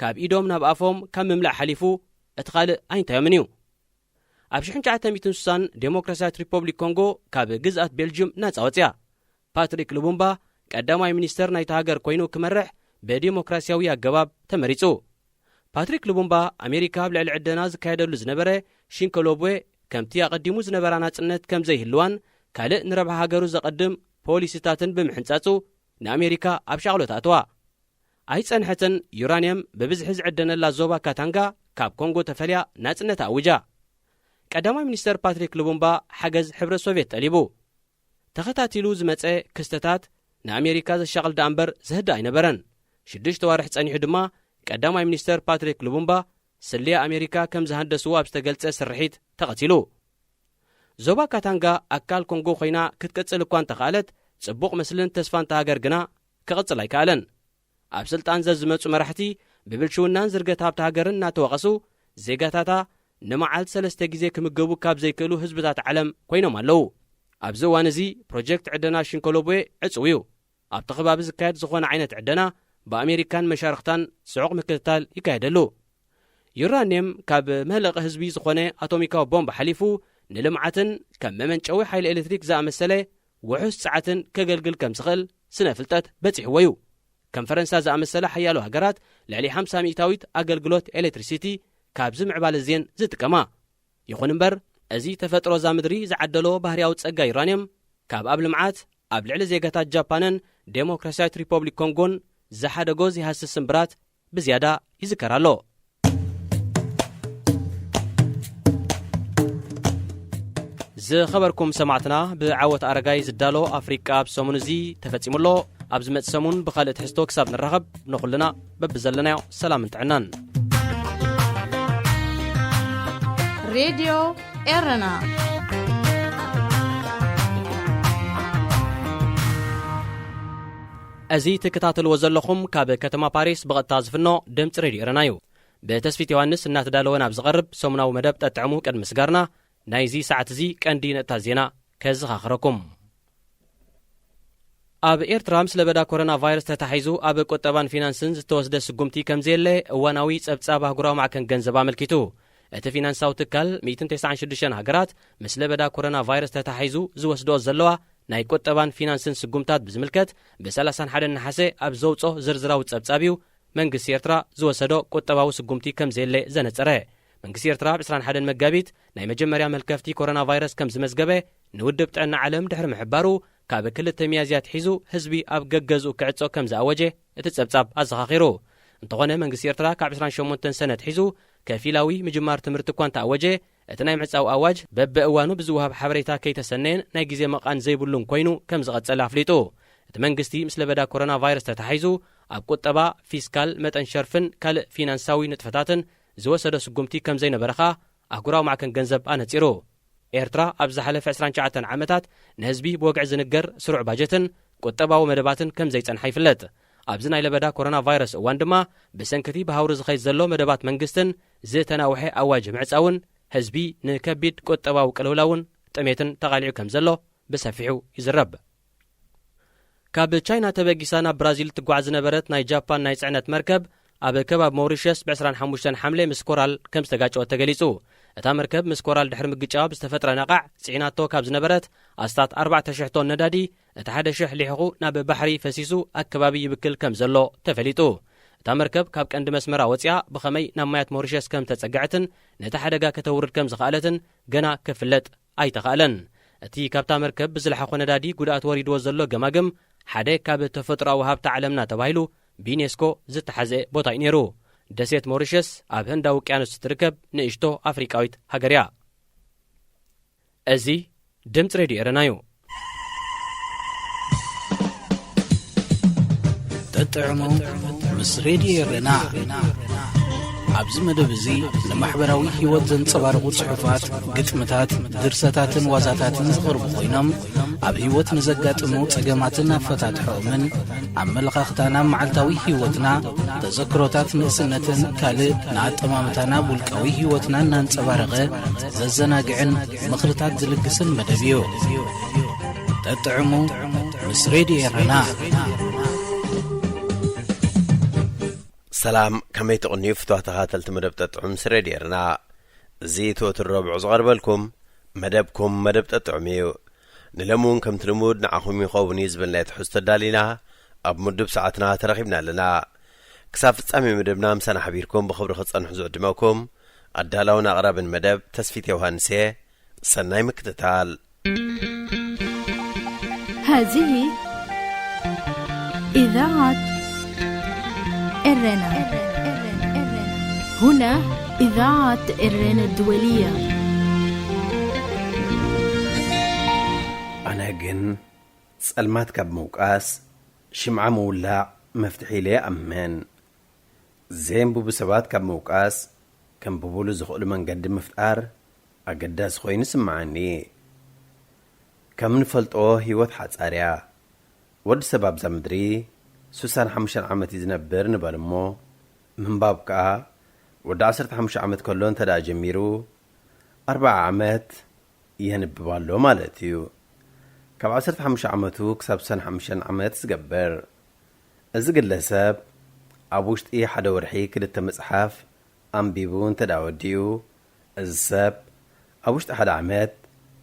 ካብ ኢዶም ናብ ኣፎም ካብ ምምላእ ሓሊፉ እቲ ካልእ ኣይንታዮምን እዩ። ኣብ ሽሕን ትሽዓተ ሚእትን ስሳን ዴሞክራሲያዊት ሪፖብሊክ ኮንጎ ካብ ግዝኣት ቤልጅም ናጻ ወጽያ። ፓትሪክ ሉቡምባ ቀዳማይ ሚኒስተር ናይቲ ሃገር ኮይኑ ክመርሕ ብዲሞክራሲያዊ ኣገባብ ተመሪጹ። ፓትሪክ ሉቡምባ ኣሜሪካ ኣብ ልዕሊ ዕደና ዝካየደሉ ዝነበረ ሽንኮሎብዌ ከምቲ ኣቐዲሙ ዝነበራ ናጽነት ከም ዘይህልዋን ካልእ ንረብሓ ሃገሩ ዘቐድም ፖሊሲታትን ብምሕንጻጹ ንኣሜሪካ ኣብ ሻቕሎት ኣተዋ። ኣይጸንሐትን። ዩራንየም ብብዝሒ ዝዕደነላ ዞባ ካታንጋ ካብ ኮንጎ ተፈልያ ናጽነት ኣውጃ። ቀዳማይ ሚኒስተር ፓትሪክ ሉቡምባ ሓገዝ ሕብረት ሶቭየት ጠሊቡ። ተኸታቲሉ ዝመጸ ክስተታት ንኣሜሪካ ዘሻቕል ደኣ እምበር ዘህድእ ኣይነበረን። ሽዱሽተ ዋርሕ ጸኒሑ ድማ ቀዳማይ ሚኒስተር ፓትሪክ ሉቡምባ ስልያ ኣሜሪካ ከም ዝሃንደስዎ ኣብ ዝተገልጸ ስርሒት ተቐቲሉ። ዞባ ካታንጋ ኣካል ኮንጎ ኮይና ክትቅጽል እኳ እንተኸኣለት፣ ጽቡቕ ምስልን ተስፋን እታ ሃገር ግና ክቕጽል ኣይከኣለን። ኣብ ስልጣን ዘዝመጹ መራሕቲ ብብልሽውናን ዝርገት ሃብቲ ሃገርን እናተወቐሱ፣ ዜጋታታ ንመዓልቲ ሰለስተ ግዜ ክምገቡ ካብ ዘይክእሉ ህዝብታት ዓለም ኮይኖም ኣለዉ። ኣብዚ እዋን እዚ ፕሮጀክት ዕደና ሽንኮሎብዌ ዕጹው እዩ። ኣብቲ ከባቢ ዝካየድ ዝኾነ ዓይነት ዕደና ብኣሜሪካን መሻርኽታን ጽዑቕ ምክትታል ይካየደሉ። ዩራንየም ካብ መህለቒ ህዝቢ ዝኾነ ኣቶሚካዊ ቦምብ ሓሊፉ ንልምዓትን ከም መመንጨዊ ሓይሊ ኤሌክትሪክ ዝኣመሰለ ውሑስ ጸዓትን ከገልግል ከም ዝኽእል ስነ ፍልጠት በጺሕዎ እዩ። ከም ፈረንሳ ዝኣመሰላ ሓያሎ ሃገራት ልዕሊ ሓምሳ ሚእታዊት ኣገልግሎት ኤሌክትሪሲቲ ካብዚ ምዕባለ እዚየን ዝጥቀማ። ይኹን እምበር፣ እዚ ተፈጥሮ እዛ ምድሪ ዝዓደሎ ባህርያዊ ጸጋ ዩራንየም ካብ ኣብ ልምዓት ኣብ ልዕሊ ዜጋታት ጃፓንን ዴሞክራሲያዊት ሪፖብሊክ ኮንጎን ዝሓደጎ ዘይሃስስ ስምብራት ብዝያዳ ይዝከር ኣሎ። ዝኸበርኩም ሰማዕትና፣ ብዓወት ኣረጋይ ዝዳሎ ኣፍሪቃ ኣብ ሰሙን እዚ ተፈጺሙ ኣሎ። ኣብ ዝመጽእ ሰሙን ብኻልእ ትሕዝቶ ክሳብ ንራኸብ፣ ንኹልና በብዘለናዮ ሰላምን ጥዕናን። ሬድዮ ኤረና። እዚ ትከታተልዎ ዘለኹም ካብ ከተማ ፓሪስ ብቐጥታ ዝፍኖ ድምፂ ሬድዮ ኤረና እዩ። ብተስፊት ዮሃንስ እናተዳለወ ናብ ዝቐርብ ሰሙናዊ መደብ ጠጥዕሙ ቅድሚ ስጋርና፣ ናይዚ ሰዓት እዚ ቀንዲ ነጥብታት ዜና ከዘኻኽረኩም። ኣብ ኤርትራ ምስ ለበዳ ኮሮና ቫይረስ ተታሒዙ ኣብ ቁጠባን ፊናንስን ዝተወስደ ስጉምቲ ከምዘየለ እዋናዊ ጸብጻብ ኣህጉራዊ ማዕከን ገንዘብ ኣመልኪቱ። እቲ ፊናንሳዊ ትካል ሚእትን ተስዓን ሽዱሽተን ሃገራት ምስ ለበዳ ኮሮና ቫይረስ ተታሒዙ ዝወስድኦ ዘለዋ ናይ ቁጠባን ፊናንስን ስጉምታት ብዝምልከት ብ ሰላሳን ሓደን ነሓሰ ኣብ ዘውጽኦ ዝርዝራዊ ጸብጻብ እዩ መንግስቲ ኤርትራ ዝወሰዶ ቁጠባዊ ስጉምቲ ከምዘየለ ዘነጸረ። መንግስቲ ኤርትራ ኣብ ዕስራን ሓደን መጋቢት ናይ መጀመርያ መልከፍቲ ኮሮና ቫይረስ ከም ዝመዝገበ ንውድብ ጥዕና ዓለም ድሕሪ ምሕባሩ፣ ካብ ክልተ ሚያዝያ ኣትሒዙ ህዝቢ ኣብ ገገዝኡ ክዕጾ ከም ዝኣወጀ እቲ ጸብጻብ ኣዘኻኺሩ። እንተኾነ መንግስቲ ኤርትራ ካብ ዕስራን ሸሞንተን ሰነ ኣትሒዙ ከፊላዊ ምጅማር ትምህርቲ እኳ እንተኣወጀ፣ እቲ ናይ ምዕጻው ኣዋጅ በብእዋኑ ብዝወሃብ ሓበሬታ ከይተሰነየን ናይ ግዜ መቓን ዘይብሉን ኮይኑ ከም ዝቐጸለ ኣፍሊጡ። እቲ መንግስቲ ምስ ለበዳ ኮሮና ቫይረስ ተታሒዙ ኣብ ቁጠባ፣ ፊስካል፣ መጠን ሸርፍን ካልእ ፊናንሳዊ ንጥፈታትን ዝወሰዶ ስጉምቲ ከም ዘይነበረ ኸኣ ኣህጉራዊ ማዕከን ገንዘብ ኣነጺሩ። ኤርትራ ኣብ ዝሓለፈ ዕስራን ትሽዓተን ዓመታት ንህዝቢ ብወግዒ ዝንገር ስሩዕ ባጀትን ቁጠባዊ መደባትን ከም ዘይጸንሓ ይፍለጥ። ኣብዚ ናይ ለበዳ ኮሮና ቫይረስ እዋን ድማ ብሰንኪ እቲ ብሃውሪ ዝኸይድ ዘሎ መደባት መንግስትን ዝተናውሐ ኣዋጅ ምዕጻውን ህዝቢ ንከቢድ ቁጠባዊ ቅልውላውን ጥሜትን ተቓሊዑ ከም ዘሎ ብሰፊሑ ይዝረብ። ካብ ቻይና ተበጊሳ ናብ ብራዚል ትጓዓዝ ዝነበረት ናይ ጃፓን ናይ ጽዕነት መርከብ ኣብ ከባቢ ሞሪሸስ ብ ዕስራን ሓሙሽተን ሓምለ ምስ ኮራል ከም ዝተጋጨወት ተገሊጹ። እታ መርከብ ምስ ኮራል ድሕሪ ምግጫዋ ብዝተፈጥረ ነቓዕ ጽዒናቶ ካብ ዝነበረት ኣስታት ኣርባዕተ ሽሕ ቶን ነዳዲ እቲ ሓደ ሽሕ ሊሕኹ ናብ ባሕሪ ፈሲሱ ኣከባቢ ይብክል ከም ዘሎ ተፈሊጡ። እታ መርከብ ካብ ቀንዲ መስመራ ወጺኣ ብኸመይ ናብ ማያት ሞሪሸስ ከም ተጸግዐትን ነቲ ሓደጋ ከተውርድ ከም ዝኸኣለትን ገና ክፍለጥ ኣይተኻእለን። እቲ ካብታ መርከብ ብዝለሓኾ ነዳዲ ጉድኣት ወሪድዎ ዘሎ ገማግም ሓደ ካብ ተፈጥሮኣዊ ሃብቲ ዓለምና ተባሂሉ ብዩኔስኮ ዝተሓዘ ቦታ እዩ ነይሩ። ደሴት ሞሪሸስ ኣብ ህንዳዊ ውቅያኖስ እትርከብ ንእሽቶ ኣፍሪቃዊት ሃገር እያ። እዚ ድምፂ ሬድዮ ኤረና እዩ። ጠጥዕሙ ምስ ሬድዮ ኤረና። ኣብዚ መደብ እዚ ንማሕበራዊ ህይወት ዘንጸባርቑ ጽሑፋት፣ ግጥምታት፣ ድርሰታትን ዋዛታትን ዝቐርቡ ኮይኖም፣ ኣብ ህይወት ንዘጋጥሙ ጸገማትን ኣፈታትሖኦምን፣ ኣመለኻኽታና ኣብ መዓልታዊ ህይወትና፣ ተዘክሮታት ንእስነትን ካልእ ንኣጠማምታና ኣብ ውልቃዊ ህይወትና እናንጸባረቐ ዘዘናግዕን ምኽርታት ዝልግስን መደብ እዩ። ጠጥዕሙ ምስ ሬድዮ ኤረና። ሰላም፣ ከመይ ትቕንዩ ፍትዋ ተኻተልቲ መደብ ጠጥዑ ምስ ሬድዮ ኤረና። እዚ ትወትር ረብዑ ዝቐርበልኩም መደብኩም መደብ ጠጥዑም እዩ። ንሎሚ እውን ከምቲ ልሙድ ንዓኹም ይኸውን እዩ ዝበልናዮ ትሕዝቶ ኣዳሊና ኣብ ምዱብ ሰዓትና ተረኺብና ኣለና። ክሳብ ፍጻሜ መደብና ምሳና ሓቢርኩም ብኽብሪ ክትጸንሑ ዝዕድመኩም ኣዳላውን ኣቕራብን መደብ ተስፊት ዮሃንስ እየ። ሰናይ ምክትታል። هذه إذاعة إرنا. هنا إذاعة إرنا الدولية. ኣነ ግን ጸልማት ካብ ምውቃስ ሽምዓ ምውላዕ መፍትሒ ኢለ ይኣምን። ዘየንብቡ ሰባት ካብ ምውቃስ፣ ከንብቡሉ ዝኽእሉ መንገዲ ምፍጣር ኣገዳሲ ኮይኑ ይስምዓኒ። ከም ንፈልጦ ህይወት ሓጻር እያ። ወዲ ሰብ ኣብዛ ምድሪ ስሳን ሓሙሽተን ዓመት እዩ ዝነብር ንበል እሞ፣ ምንባብ ከኣ ወዲ ዓሰርተ ሓሙሽተ ዓመት ከሎ እንተ ደኣ ጀሚሩ፣ ኣርብዓ ዓመት የንብብ ኣሎ ማለት እዩ። ካብ ዓሰርተ ሓሙሽተ ዓመቱ ክሳብ ስሳን ሓሙሽተን ዓመት ዝገብር። እዚ ግለሰብ ኣብ ውሽጢ ሓደ ወርሒ ክልተ መጽሓፍ ኣንቢቡ እንተ ደኣ ወዲኡ፣ እዚ ሰብ ኣብ ውሽጢ ሓደ ዓመት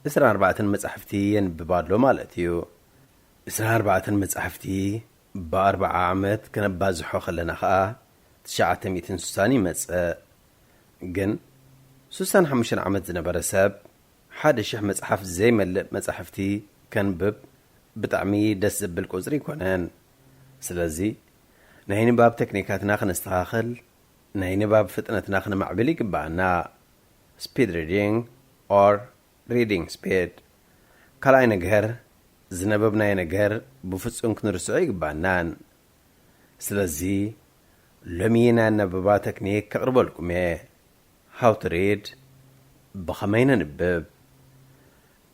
ዕስራን ኣርባዕተን መጻሕፍቲ የንብብ ኣሎ ማለት እዩ። ዕስራን ኣርባዕተን መጻሕፍቲ ብኣርብዓ ዓመት ከነባዝሖ ከለና ኸኣ ትሽዓተ ሚእትን ስሳን ይመጽእ። ግን ስሳን ሓሙሽተን ዓመት ዝነበረ ሰብ ሓደ ሽሕ መጽሓፍ ዘይመልእ መጻሕፍቲ ከንብብ ብጣዕሚ ደስ ዘብል ቁጽሪ ኣይኮነን። ስለዚ ናይ ንባብ ተክኒካትና ከነስተኻኽል፣ ናይ ንባብ ፍጥነትና ከነማዕብል ይግብኣና። Speed reading or reading speed። ካልኣይ ነገር፣ ዝነበብናዮ ነገር ብፍጹም ክንርስዖ ይግብኣናን። ስለዚ ሎሚ ናይ ኣናብባ ተክኒክ ከቕርበልኩም እየ። How to read፣ ብኸመይ ነንብብ።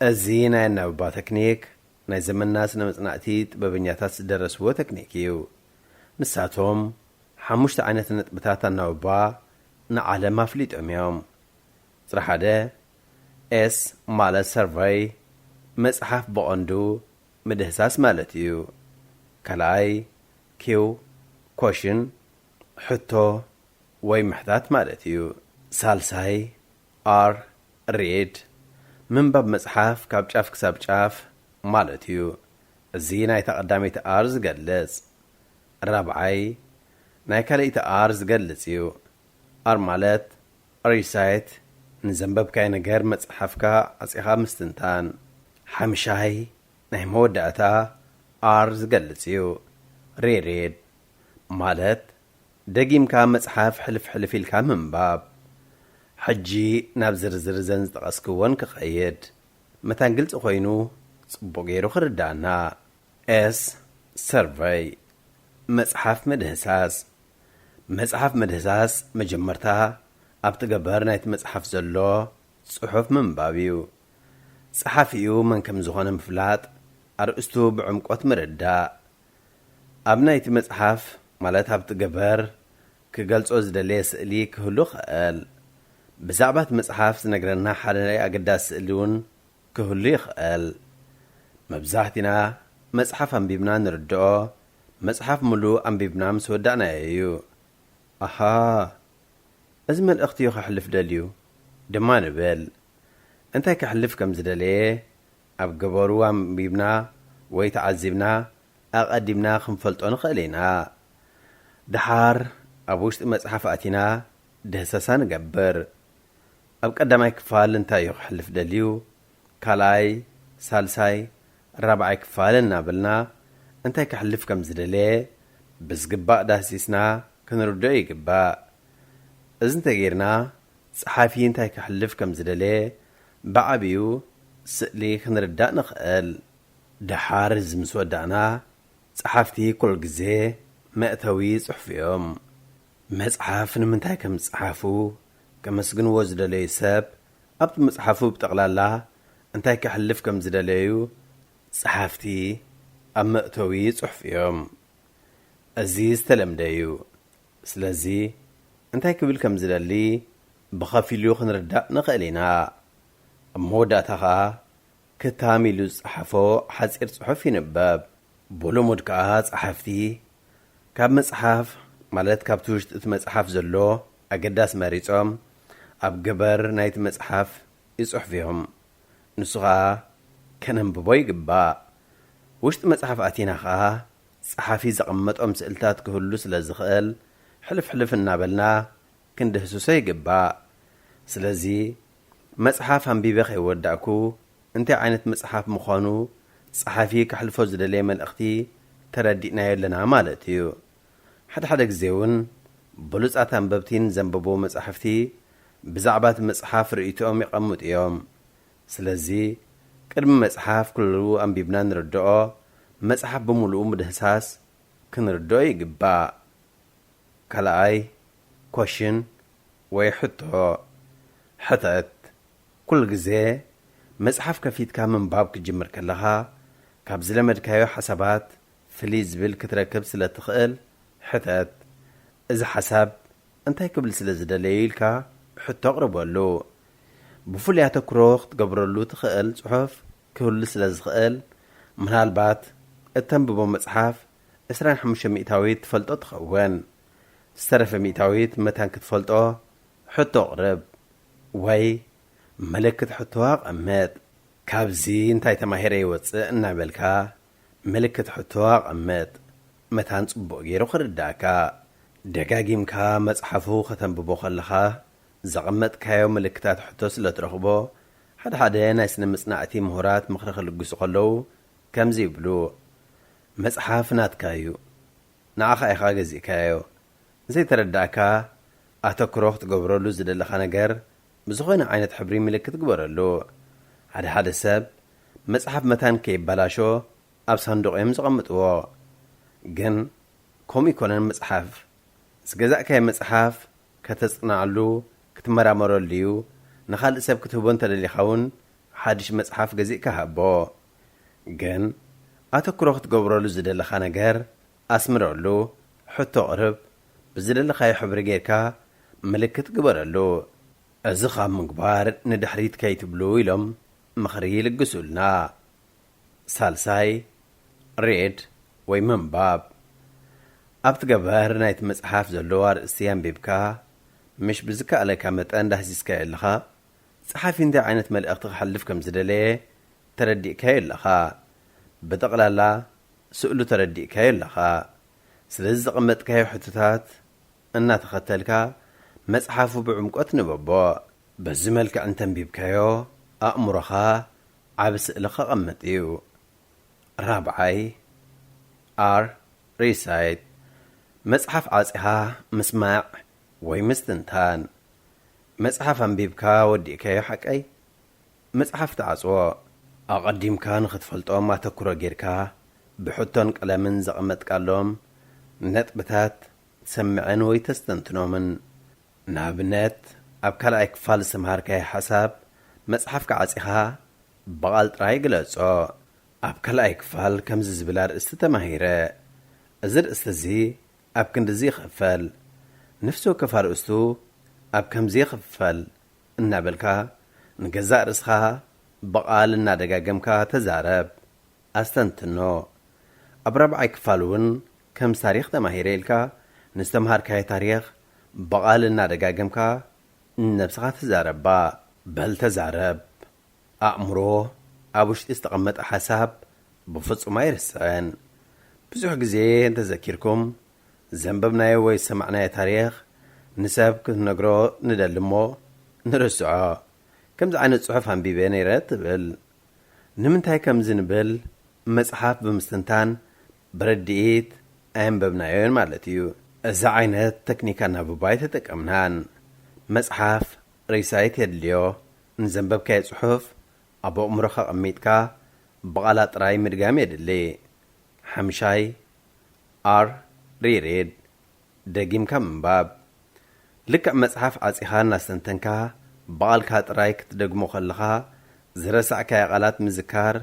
እዚ ናይ ኣናብባ ተክኒክ ናይ ዘመንና ስነ መጽናዕቲ ጥበበኛታት ዝደረስዎ ተክኒክ እዩ። ንሳቶም ሓሙሽተ ዓይነት ነጥብታት ኣናብባ ንዓለም ኣፍሊጦም እዮም። ጽሪ ሓደ፣ ኤስ ማለት ሰርቨይ፣ መጽሓፍ ብቐንዱ ምድህሳስ ማለት እዩ። ካልኣይ፣ ኪው፣ ኮሽን፣ ሕቶ ወይ ምሕታት ማለት እዩ። ሳልሳይ፣ ኣር፣ ሪድ፣ ምንባብ መጽሓፍ ካብ ጫፍ ክሳብ ጫፍ ማለት እዩ። እዚ ናይታ ቀዳመይቲ ኣር ዝገልጽ። ራብዓይ፣ ናይ ካልኣይቲ ኣር ዝገልጽ እዩ። ኣር ማለት ሪሳይት፣ ንዘንበብካይ ነገር መጽሓፍካ ዓጺኻ ምስትንታን። ሓምሻይ፣ ናይ መወዳእታ ኣር ዝገልጽ እዩ። ሪሪድ ማለት ደጊምካ መጽሓፍ ሕልፍ ሕልፍ ኢልካ ምንባብ። ሕጂ ናብ ዝርዝር ዘን ዝጠቐስክወን ክኸይድ፣ መታን ግልጺ ኮይኑ ጽቡቕ ገይሩ ክርዳእና። ኤስ፣ ሰርቨይ፣ መጽሓፍ ምድህሳስ። መጽሓፍ ምድህሳስ መጀመርታ ኣብቲ ገበር ናይቲ መጽሓፍ ዘሎ ጽሑፍ ምንባብ እዩ። ጸሓፊኡ መን ከም ዝኾነ ምፍላጥ፣ ኣርእስቱ ብዕምቆት ምርዳእ። ኣብ ናይቲ መጽሓፍ፣ ማለት ኣብቲ ገበር፣ ክገልጾ ዝደለየ ስእሊ ክህሉ ይኽእል። ብዛዕባ እቲ መጽሓፍ ዝነግረና ሓደ ናይ ኣገዳሲ ስእሊ እውን ክህሉ ይኽእል። መብዛሕትና መጽሓፍ ኣንቢብና ንርድኦ፣ መጽሓፍ ምሉእ ኣንቢብና ምስ ወዳእናዮ እዩ። ኣሃ፣ እዚ መልእኽቲ እዩ ከሕልፍ ደልዩ ድማ ንብል። እንታይ ከሕልፍ ከም ዝደለየ ኣብ ገበሩ ኣንቢብና ወይ ተዓዚብና ኣቐዲምና ክንፈልጦ ንኽእል ኢና። ደሓር ኣብ ውሽጢ መጽሓፍ ኣቲና ደህሰሳ ንገብር። ኣብ ቀዳማይ ክፋል እንታይ እዩ ክሕልፍ ደልዩ? ካልኣይ፣ ሳልሳይ፣ ራብዓይ ክፋል እናበልና እንታይ ከሕልፍ ከም ዝደለየ ብዝግባእ ዳህሲስና ክንርድኦ ይግባእ። እዚ እንተጌርና፣ ጸሓፊ እንታይ ከሕልፍ ከም ዝደለየ ብዓቢኡ ስእሊ ክንርዳእ ንኽእል። ደሓር እዚ ምስ ወዳእና፣ ጸሓፍቲ ኩሉ ግዜ መእተዊ ጽሑፍ እዮም። መጽሓፍ ንምንታይ ከም ዝጸሓፉ ከመስግንዎ ዝደለዩ ሰብ ኣብቲ መጽሓፉ ብጠቕላላ እንታይ ከሕልፍ ከም ዝደለዩ ጸሓፍቲ ኣብ መእተዊ ጽሑፍ እዮም። እዚ ዝተለምደ እዩ። ስለዚ እንታይ ክብል ከም ዝደሊ ብኸፊሉ ክንርዳእ ንኽእል ኢና። ኣብ መወዳእታ ኸኣ ክታም ኢሉ ዝጸሓፎ ሓጺር ጽሑፍ ይንበብ። ብልሙድ ከኣ ጸሓፍቲ ካብ መጽሓፍ፣ ማለት ካብቲ ውሽጢ እቲ መጽሓፍ ዘሎ ኣገዳሲ መሪጾም ኣብ ገበር ናይቲ መጽሓፍ ይጽሕፉ እዮም። ንሱ ኸኣ ከነንብቦ ይግባእ። ውሽጢ መጽሓፍ ኣቲና ኸኣ ጸሓፊ ዘቐመጦም ስእልታት ክህሉ ስለ ዝኽእል፣ ሕልፍ ሕልፍ እናበልና ክንድህስሶ ይግባእ። ስለዚ መጽሓፍ ኣንቢበ ከይወዳእኩ እንታይ ዓይነት መጽሓፍ ምዃኑ ጸሓፊ ከሕልፎ ዝደለየ መልእኽቲ ተረዲእናዮ ኣለና ማለት እዩ። ሓደ ሓደ ግዜ እውን ብሉጻት ኣንበብቲ ንዘንበብዎ መጻሕፍቲ ብዛዕባ እቲ መጽሓፍ ርእይቶኦም የቐምጡ እዮም። ስለዚ ቅድሚ መጽሓፍ ኩሉ ኣንቢብና ንርድኦ፣ መጽሓፍ ብምሉኡ ምድህሳስ ክንርድኦ ይግባእ። ካልኣይ፣ ኮሽን ወይ ሕቶ። ሕተት። ኩሉ ግዜ መጽሓፍ ከፊትካ ምንባብ ክትጅምር ከለኻ፣ ካብ ዝለመድካዮ ሓሳባት ፍልይ ዝብል ክትረክብ ስለ ትኽእል፣ ሕተት። እዚ ሓሳብ እንታይ ክብል ስለ ዝደለዩ ኢልካ ሕቶ ኣቕርበሉ። ብፍሉይ ኣተኩሮ ክትገብረሉ ትኽእል ጽሑፍ ክህሉ ስለ ዝኽእል፣ ምናልባት እተንብቦ መጽሓፍ ዕስራን ሓሙሽተ ሚእታዊት ትፈልጦ ትኸውን። ዝተረፈ ሚእታዊት መታን ክትፈልጦ ሕቶ ኣቕርብ ወይ ምልክት ሕቶ ኣቐምጥ። ካብዚ እንታይ ተማሂረ ይወጽእ እናበልካ ምልክት ሕቶ ኣቐምጥ። መታን ጽቡቕ ገይሩ ክርዳእካ። ደጋጊምካ መጽሓፉ ከተንብቦ ከለኻ ዘቐመጥካዮ ምልክታት ሕቶ ስለ ትረኽቦ፣ ሓደ ሓደ ናይ ስነ መጽናዕቲ ምሁራት ምኽሪ ክልግሱ ከለዉ ከምዚ ይብሉ፣ መጽሓፍ ናትካ እዩ። ንዓኻ ኢኻ ገዚእካዮ። ዘይተረዳእካ፣ ኣተኩሮ ክትገብረሉ ዝደለኻ ነገር ብዝኾነ ዓይነት ሕብሪ ምልክት ግበረሉ። ሓደ ሓደ ሰብ መጽሓፍ መታን ከይበላሾ ኣብ ሳንዱቕ እዮም ዘቐምጥዎ። ግን ከምኡ ኣይኮነን መጽሓፍ። ዝገዛእካዮ መጽሓፍ ከተጽንዓሉ፣ ክትመራመረሉ እዩ። ንኻልእ ሰብ ክትህቦ እንተደሊኻ እውን ሓድሽ መጽሓፍ ገዚእካ ሃቦ። ግን ኣተኩሮ ክትገብረሉ ዝደለኻ ነገር ኣስምረሉ፣ ሕቶ ኣቕርብ፣ ብዝደለኻዮ ሕብሪ ጌርካ ምልክት ግበረሉ። እዚ ካብ ምግባር ንድሕሪት ከይትብሉ ኢሎም ምኽሪ ይልግሱልና። ሳልሳይ፣ ሬድ ወይ ምንባብ። ኣብቲ ገበር ናይቲ መጽሓፍ ዘሎ ኣርእስቲ ኣንቢብካ፣ ምሽ ብዝከኣለካ መጠን ዳህሲስካዮ ኣለኻ። ጸሓፊ እንታይ ዓይነት መልእኽቲ ክሕልፍ ከም ዝደለየ ተረዲእካዮ ኣለኻ። ብጠቕላላ ስእሉ ተረዲእካዮ ኣለኻ። ስለዚ ዘቐመጥካዮ ሕቶታት እናተኸተልካ መጽሓፉ ብዕምቆት ንበቦ። በዚ መልክዕ እንተንቢብካዮ ኣእምሮኻ ዓቢ ስእሊ ከቐምጥ እዩ። ራብዓይ፣ ኣር ሪሳይት፣ መጽሓፍ ዓጺኻ ምስማዕ ወይ ምስትንታን። መጽሓፍ ኣንቢብካ ወዲእካዮ ሓቀይ? መጽሓፍ ትዓጽዎ። ኣቐዲምካ ንኽትፈልጦም ኣተኩሮ ጌርካ ብሕቶን ቀለምን ዘቐመጥካሎም ነጥብታት ትሰምዐን ወይ ተስተንትኖምን። ንኣብነት፣ ኣብ ካልኣይ ክፋል ዝተምሃርካዮ ሓሳብ መጽሓፍካ ዓጺኻ ብቓል ጥራይ ግለጾ። ኣብ ካልኣይ ክፋል ከምዚ ዝብል ኣርእስቲ ተማሂረ። እዚ ኣርእስቲ እዚ ኣብ ክንድዚ ይኽፈል። ነፍሲ ወከፍ ኣርእስቱ ኣብ ከምዚ ይኽፈል እናበልካ ንገዛእ ርእስኻ ብቓል እናደጋገምካ ተዛረብ፣ ኣስተንትኖ። ኣብ ራብዓይ ክፋል እውን ከምዚ ታሪኽ ተማሂረ ኢልካ ንዝተምሃርካዮ ታሪኽ ብቓል እናደጋገምካ ንነብስኻ ተዛረባ። በል ተዛረብ። ኣእምሮ ኣብ ውሽጢ ዝተቐመጠ ሓሳብ ብፍጹም ኣይርስዕን። ብዙሕ ግዜ እንተዘኪርኩም፣ ዘንበብናዮ ወይ ዝሰማዕናዮ ታሪኽ ንሰብ ክንነግሮ ንደሊ እሞ ንርስዖ። ከምዚ ዓይነት ጽሑፍ ኣንቢበ ነይረ ትብል። ንምንታይ ከምዚ ንብል? መጽሓፍ ብምስትንታን ብርድኢት ኣየንበብናዮን ማለት እዩ። እዚ ዓይነት ተክኒክ ኣናብባ ኣይተጠቀምናን። መጽሓፍ ሪሳይት የድልዮ። ንዘንበብካዮ ጽሑፍ ኣብ ኣእምሮኻ ኣቐሚጥካ ብቓላት ጥራይ ምድጋም የድሊ። ሓምሻይ፣ ኣር ሪሪድ፣ ደጊምካ ምንባብ። ልክዕ መጽሓፍ ዓጺኻ እናስተንተንካ ብቓልካ ጥራይ ክትደግሞ ከለኻ ዝረሳዕካዮ ቃላት ምዝካር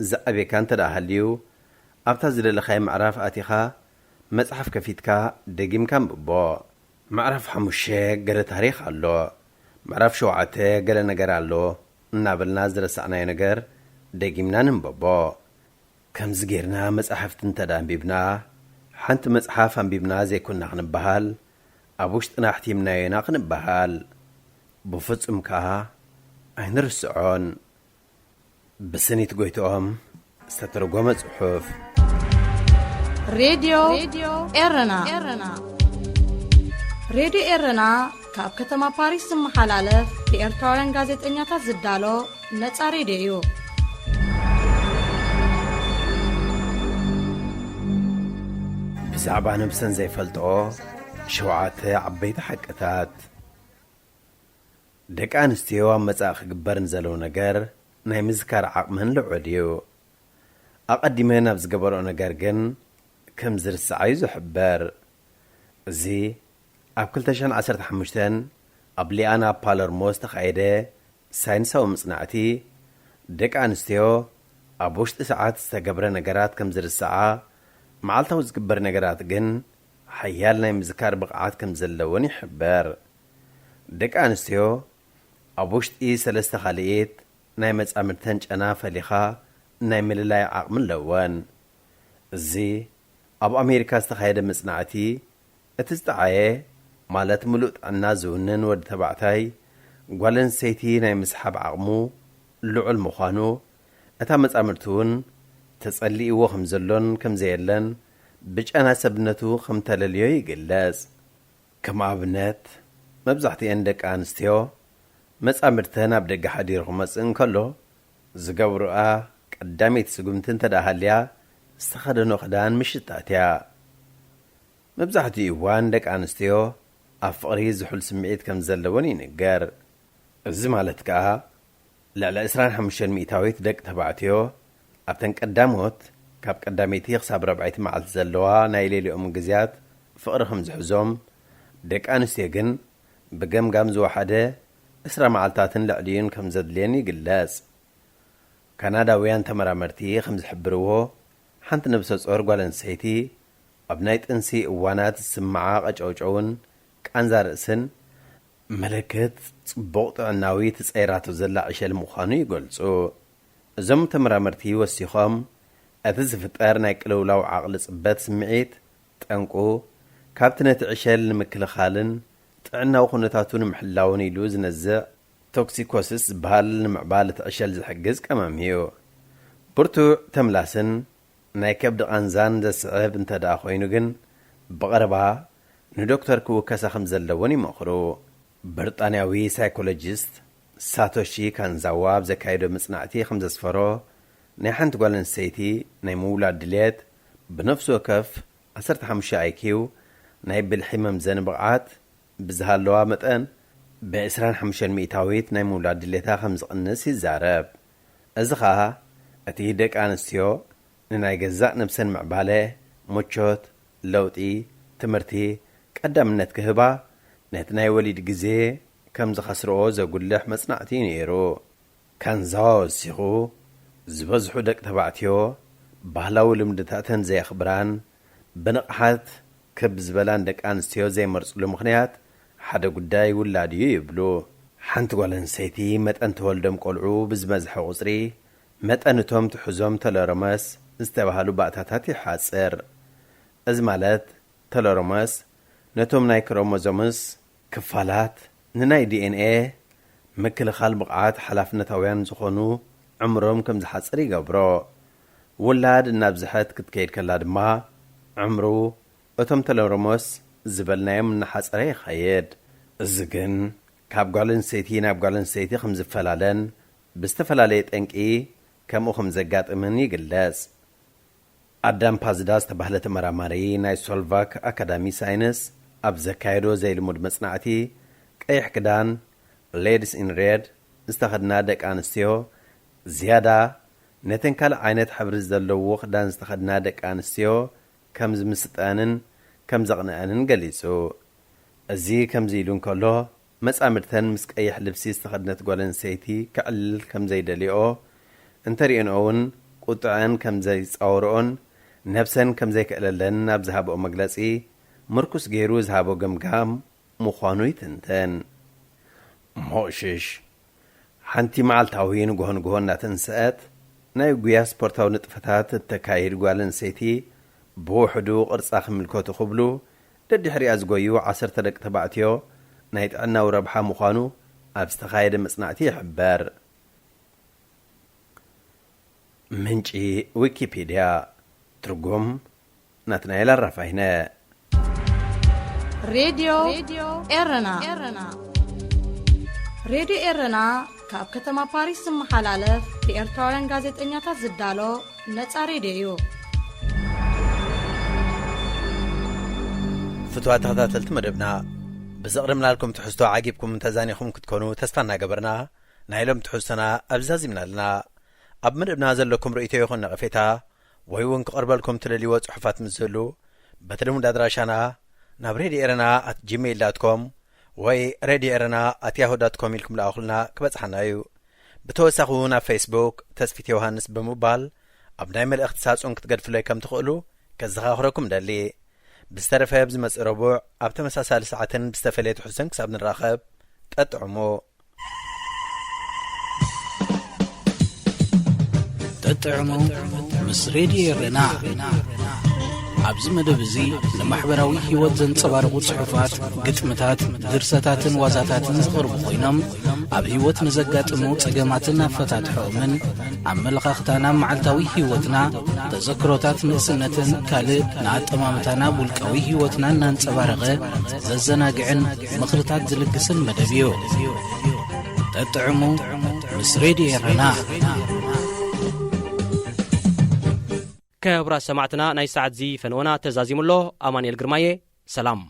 ዘዕቤካ እንተ ደኣ ሃልዩ፣ ኣብታ ዝደለኻዮ ምዕራፍ ኣቲኻ መጽሓፍ ከፊትካ ደጊምካ ኣንብቦ። ምዕራፍ ሓሙሽተ ገለ ታሪኽ ኣሎ፣ ምዕራፍ ሸውዓተ ገለ ነገር ኣሎ እናበልና ዝረሳዕናዮ ነገር ደጊምና ንንበቦ። ከምዚ ጌርና መጻሕፍቲ እንተ ደኣ ኣንቢብና፣ ሓንቲ መጽሓፍ ኣንቢብና ዘይኮንና ክንበሃል፣ ኣብ ውሽጥና ኣሕቲምናዮ ኢና ክንበሃል። ብፍጹም ከኣ ኣይንርስዖን። ብስኒት ጎይትኦም ዝተተርጎመ ጽሑፍ። ሬድዮ ኤረና። ሬድዮ ኤረና ካብ ከተማ ፓሪስ ዝመሓላለፍ ብኤርትራውያን ጋዜጠኛታት ዝዳሎ ነጻ ሬድዮ እዩ። ብዛዕባ ነብሰን ዘይፈልጥኦ ሸውዓተ ዓበይቲ ሓቅታት። ደቂ ኣንስትዮ ኣብ መጻኢ ክግበር ንዘለዎ ነገር ናይ ምዝካር ዓቕመን ልዑል እዩ። ኣቐዲመን ኣብ ዝገበርኦ ነገር ግን ከም ዝርስዓ እዩ ዝሕበር። እዚ ኣብ ክልተ ሽሕን ዓሰርተ ሓሙሽተን ኣብ ሊኣና ፓለርሞ ዝተኻየደ ሳይንሳዊ መጽናዕቲ፣ ደቂ ኣንስትዮ ኣብ ውሽጢ ሰዓት ዝተገብረ ነገራት ከም ዝርስዓ፣ መዓልታዊ ዝግበር ነገራት ግን ሓያል ናይ ምዝካር ብቕዓት ከም ዘለወን ይሕበር። ደቂ ኣንስትዮ ኣብ ውሽጢ ሰለስተ ካልኢት ናይ መጻምድተን ጨና ፈሊኻ ናይ ምልላይ ዓቕሚ ኣለወን። እዚ ኣብ ኣሜሪካ ዝተኻየደ መጽናዕቲ፣ እቲ ዝጠዓየ፣ ማለት ምሉእ ጥዕና ዝውንን ወዲ ተባዕታይ፣ ጓል ኣንስተይቲ ናይ ምስሓብ ዓቕሙ ልዑል ምዃኑ፣ እታ መጻምድቲ እውን ተጸሊእዎ ከም ዘሎን ከም ዘየለን ብጨና ሰብነቱ ከም ተለልዮ ይግለጽ። ከም ኣብነት፣ መብዛሕትኤን ደቂ ኣንስትዮ መጻምድተን ኣብ ደገ ሓዲሩ ክመጽእ እንከሎ፣ ዝገብርኣ ቀዳመይቲ ስጉምቲ እንተ ደኣ ሃልያ፣ ዝተኸደኖ ክዳን ምሽጣት እያ። መብዛሕትኡ እዋን ደቂ ኣንስትዮ ኣብ ፍቕሪ ዝሑል ስምዒት ከም ዘለወን ይንገር። እዚ ማለት ከኣ፣ ልዕሊ ዕስራን ሓሙሽተን ሚእታዊት ደቂ ተባዕትዮ ኣብተን ቀዳሞት፣ ካብ ቀዳመይቲ ክሳብ ራብዓይቲ መዓልቲ ዘለዋ ናይ ሌሊኦም ግዜያት ፍቕሪ ከም ዝሕዞም፣ ደቂ ኣንስትዮ ግን ብገምጋም ዝወሓደ ዕስራ መዓልታትን ልዕሊኡን ከም ዘድልየን ይግለጽ። ካናዳውያን ተመራመርቲ ከም ዝሕብርዎ፣ ሓንቲ ነብሰ ጾር ጓል ኣንስተይቲ ኣብ ናይ ጥንሲ እዋናት ዝስምዓ ቀጨውጨውን ቃንዛ ርእስን ምልክት ጽቡቕ ጥዕናዊ ትጸይራቶ ዘላ ዕሸል ምዃኑ ይገልጹ። እዞም ተመራመርቲ ወሲኾም፣ እቲ ዝፍጠር ናይ ቅልውላው ዓቕሊ ጽበት ስምዒት፣ ጠንቁ ካብቲ ነቲ ዕሸል ንምክልኻልን ጥዕናዊ ኩነታቱ ንምሕላውን ኢሉ ዝነዝዕ ቶክሲኮሲስ ዝበሃል ንምዕባል እቲ ዕሸል ዝሕግዝ ቀመም እዩ። ብርቱዕ ተምላስን ናይ ከብዲ ቃንዛን ዘስዕብ እንተ ደኣ ኮይኑ ግን፣ ብቐረባ ንዶክተር ክውከሳ ከም ዘለዎን ይመኽሩ። ብሪጣንያዊ ሳይኮሎጂስት ሳቶሺ ካንዛዋ ኣብ ዘካየዶ መጽናዕቲ ከም ዘስፈሮ፣ ናይ ሓንቲ ጓል ኣንስተይቲ ናይ ምውላድ ድልየት ብነፍሲ ወከፍ ዓሰርተ ሓሙሽተ ኣይኪው ናይ ብልሒ መምዘኒ ብቕዓት ብዝሃለዋ መጠን፣ ብ ዕስራን ሓሙሽተን ሚእታዊት ናይ ምውላድ ድሌታ ከም ዝቕንስ ይዛረብ። እዚ ኸኣ፣ እቲ ደቂ ኣንስትዮ ንናይ ገዛእ ነብሰን ምዕባለ፣ ምቾት፣ ለውጢ፣ ትምህርቲ ቀዳምነት ክህባ፣ ነቲ ናይ ወሊድ ግዜ ከም ዝኸስርኦ ዘጉልሕ መጽናዕቲ እዩ ነይሩ። ካንዛዋ ወሲኹ፣ ዝበዝሑ ደቂ ተባዕትዮ ባህላዊ ልምድታተን ዘየኽብራን ብንቕሓት ክብ ዝበላን ደቂ ኣንስትዮ ዘይመርጽሉ ምኽንያት ሓደ ጉዳይ ውላድ እዩ ይብሉ። ሓንቲ ጓል ኣንስተይቲ መጠን ተወልዶም ቆልዑ ብዝበዝሐ ቁጽሪ፣ መጠን እቶም ትሕዞም ተለሮመስ ዝተባህሉ ባእታታት ይሓጽር። እዚ ማለት፣ ተለሮመስ ነቶም ናይ ክሮሞዞምስ ክፋላት ንናይ ዲ ኤን ኤ ምክልኻል ብቕዓት ሓላፍነታውያን ዝኾኑ ዕምሮም ከም ዝሓጽር ይገብሮ። ውላድ እናብዝሐት ክትከይድ ከላ ድማ፣ ዕምሩ እቶም ተለሮሞስ ዝበልናዮም እናሓጸረ ይኸይድ። እዚ ግን ካብ ጓል ኣንስተይቲ ናብ ጓል ኣንስተይቲ ከም ዝፈላለን ብዝተፈላለየ ጠንቂ ከምኡ ከም ዘጋጥምን ይግለጽ። ኣዳም ፓዝዳ ዝተባህለ ተመራማሪ ናይ ሶልቫክ ኣካዳሚ ሳይንስ ኣብ ዘካየዶ ዘይልሙድ መጽናዕቲ፣ ቀይሕ ክዳን፣ ሌድስ ኢን ሬድ፣ ዝተኸድና ደቂ ኣንስትዮ ዝያዳ ነተን ካልእ ዓይነት ሕብሪ ዘለዎ ክዳን ዝተኸድና ደቂ ኣንስትዮ ከም ዝምስጠንን ከም ዘቕንአንን ገሊጹ። እዚ ከምዚ ኢሉ እንከሎ፣ መጻምድተን ምስ ቀይሕ ልብሲ ዝተኸድነት ጓል ኣንስተይቲ ከዕልል ከም ዘይደልይኦ፣ እንተርእየንኦ እውን ቁጥዐን ከም ዘይጻወርኦን ነብሰን ከም ዘይክእለለንን ኣብ ዝሃብኦ መግለጺ ምርኩስ ገይሩ ዝሃቦ ገምጋም ምዃኑ ይትንተን። ሞሽሽ፣ ሓንቲ መዓልታዊ ንግሆ ንግሆ እናተንስአት ናይ ጉያ ስፖርታዊ ንጥፈታት እተካይድ ጓል ኣንስተይቲ፣ ብውሕዱ ቅርጻ ክምልከቱ ክብሉ ደድሕሪኣ ዝጎዩ ዓሰርተ ደቂ ተባዕትዮ ናይ ጥዕናዊ ረብሓ ምዃኑ ኣብ ዝተኻየደ መጽናዕቲ ይሕበር። ምንጪ ዊኪፒድያ። ትርጉም ናትናኤል ኣራፋይነ። ሬድዮ ኤረና። ሬድዮ ኤረና ካብ ከተማ ፓሪስ ዝመሓላለፍ ብኤርትራውያን ጋዜጠኛታት ዝዳሎ ነጻ ሬድዮ እዩ። ፍትዋ ተኸታተልቲ መደብና፣ ብዘቕርብናልኩም ትሕዝቶ ዓጊብኩም ተዛኒኹም ክትኮኑ ተስፋ እናገበርና፣ ናይ ሎም ትሕዝቶና ኣብዛዚምና ኣለና። ኣብ መደብና ዘለኩም ርእይቶ ይኹን ነቐፌታ፣ ወይ እውን ክቐርበልኩም ትደልይዎ ጽሑፋት ምስ ዝህሉ፣ በቲ ልሙድ ኣድራሻና ናብ ሬድዮ ኤረና ኣት ጂሜይል ዳት ኮም ወይ ሬድዮ ኤረና ኣት ያሁ ዳት ኮም ኢልኩም ልኣኹልና ክበጽሓና እዩ። ብተወሳኺ እውን ኣብ ፌስቡክ ተስፊት ዮሃንስ ብምባል ኣብ ናይ መልእኽቲ ሳጹን ክትገድፍለይ ከም ትኽእሉ ከዘኻኽረኩም ደሊ። ብዝተረፈ ብዝመጽእ ረቡዕ ኣብ ተመሳሳሊ ሰዓትን ብዝተፈለየ ትሕዝቶን ክሳብ ንራኸብ፣ ጠጥዕሙ። ጠጥዕሙ ምስ ሬድዮ ኤረና። ኣብዚ መደብ እዚ ንማሕበራዊ ህይወት ዘንጸባርቑ ጽሑፋት፣ ግጥምታት፣ ድርሰታትን ዋዛታትን ዝቐርቡ ኮይኖም፣ ኣብ ህይወት ንዘጋጥሙ ጸገማትን ኣፈታትሖኦምን፣ ኣመለኻኽታና ኣብ መዓልታዊ ህይወትና፣ ተዘክሮታት ንእስነትን ካልእ ንኣጠማምታና ኣብ ውልቃዊ ህይወትና እናንጸባረቐ ዘዘናግዕን ምኽርታት ዝልግስን መደብ እዩ። ጠጥዕሙ ምስ ሬድዮ ኤረና። ክቡራት ሰማዕትና፣ ናይ ሰዓት እዚ ፈነወና ተዛዚሙ ኣሎ። ኣማኑኤል ግርማየ፣ ሰላም።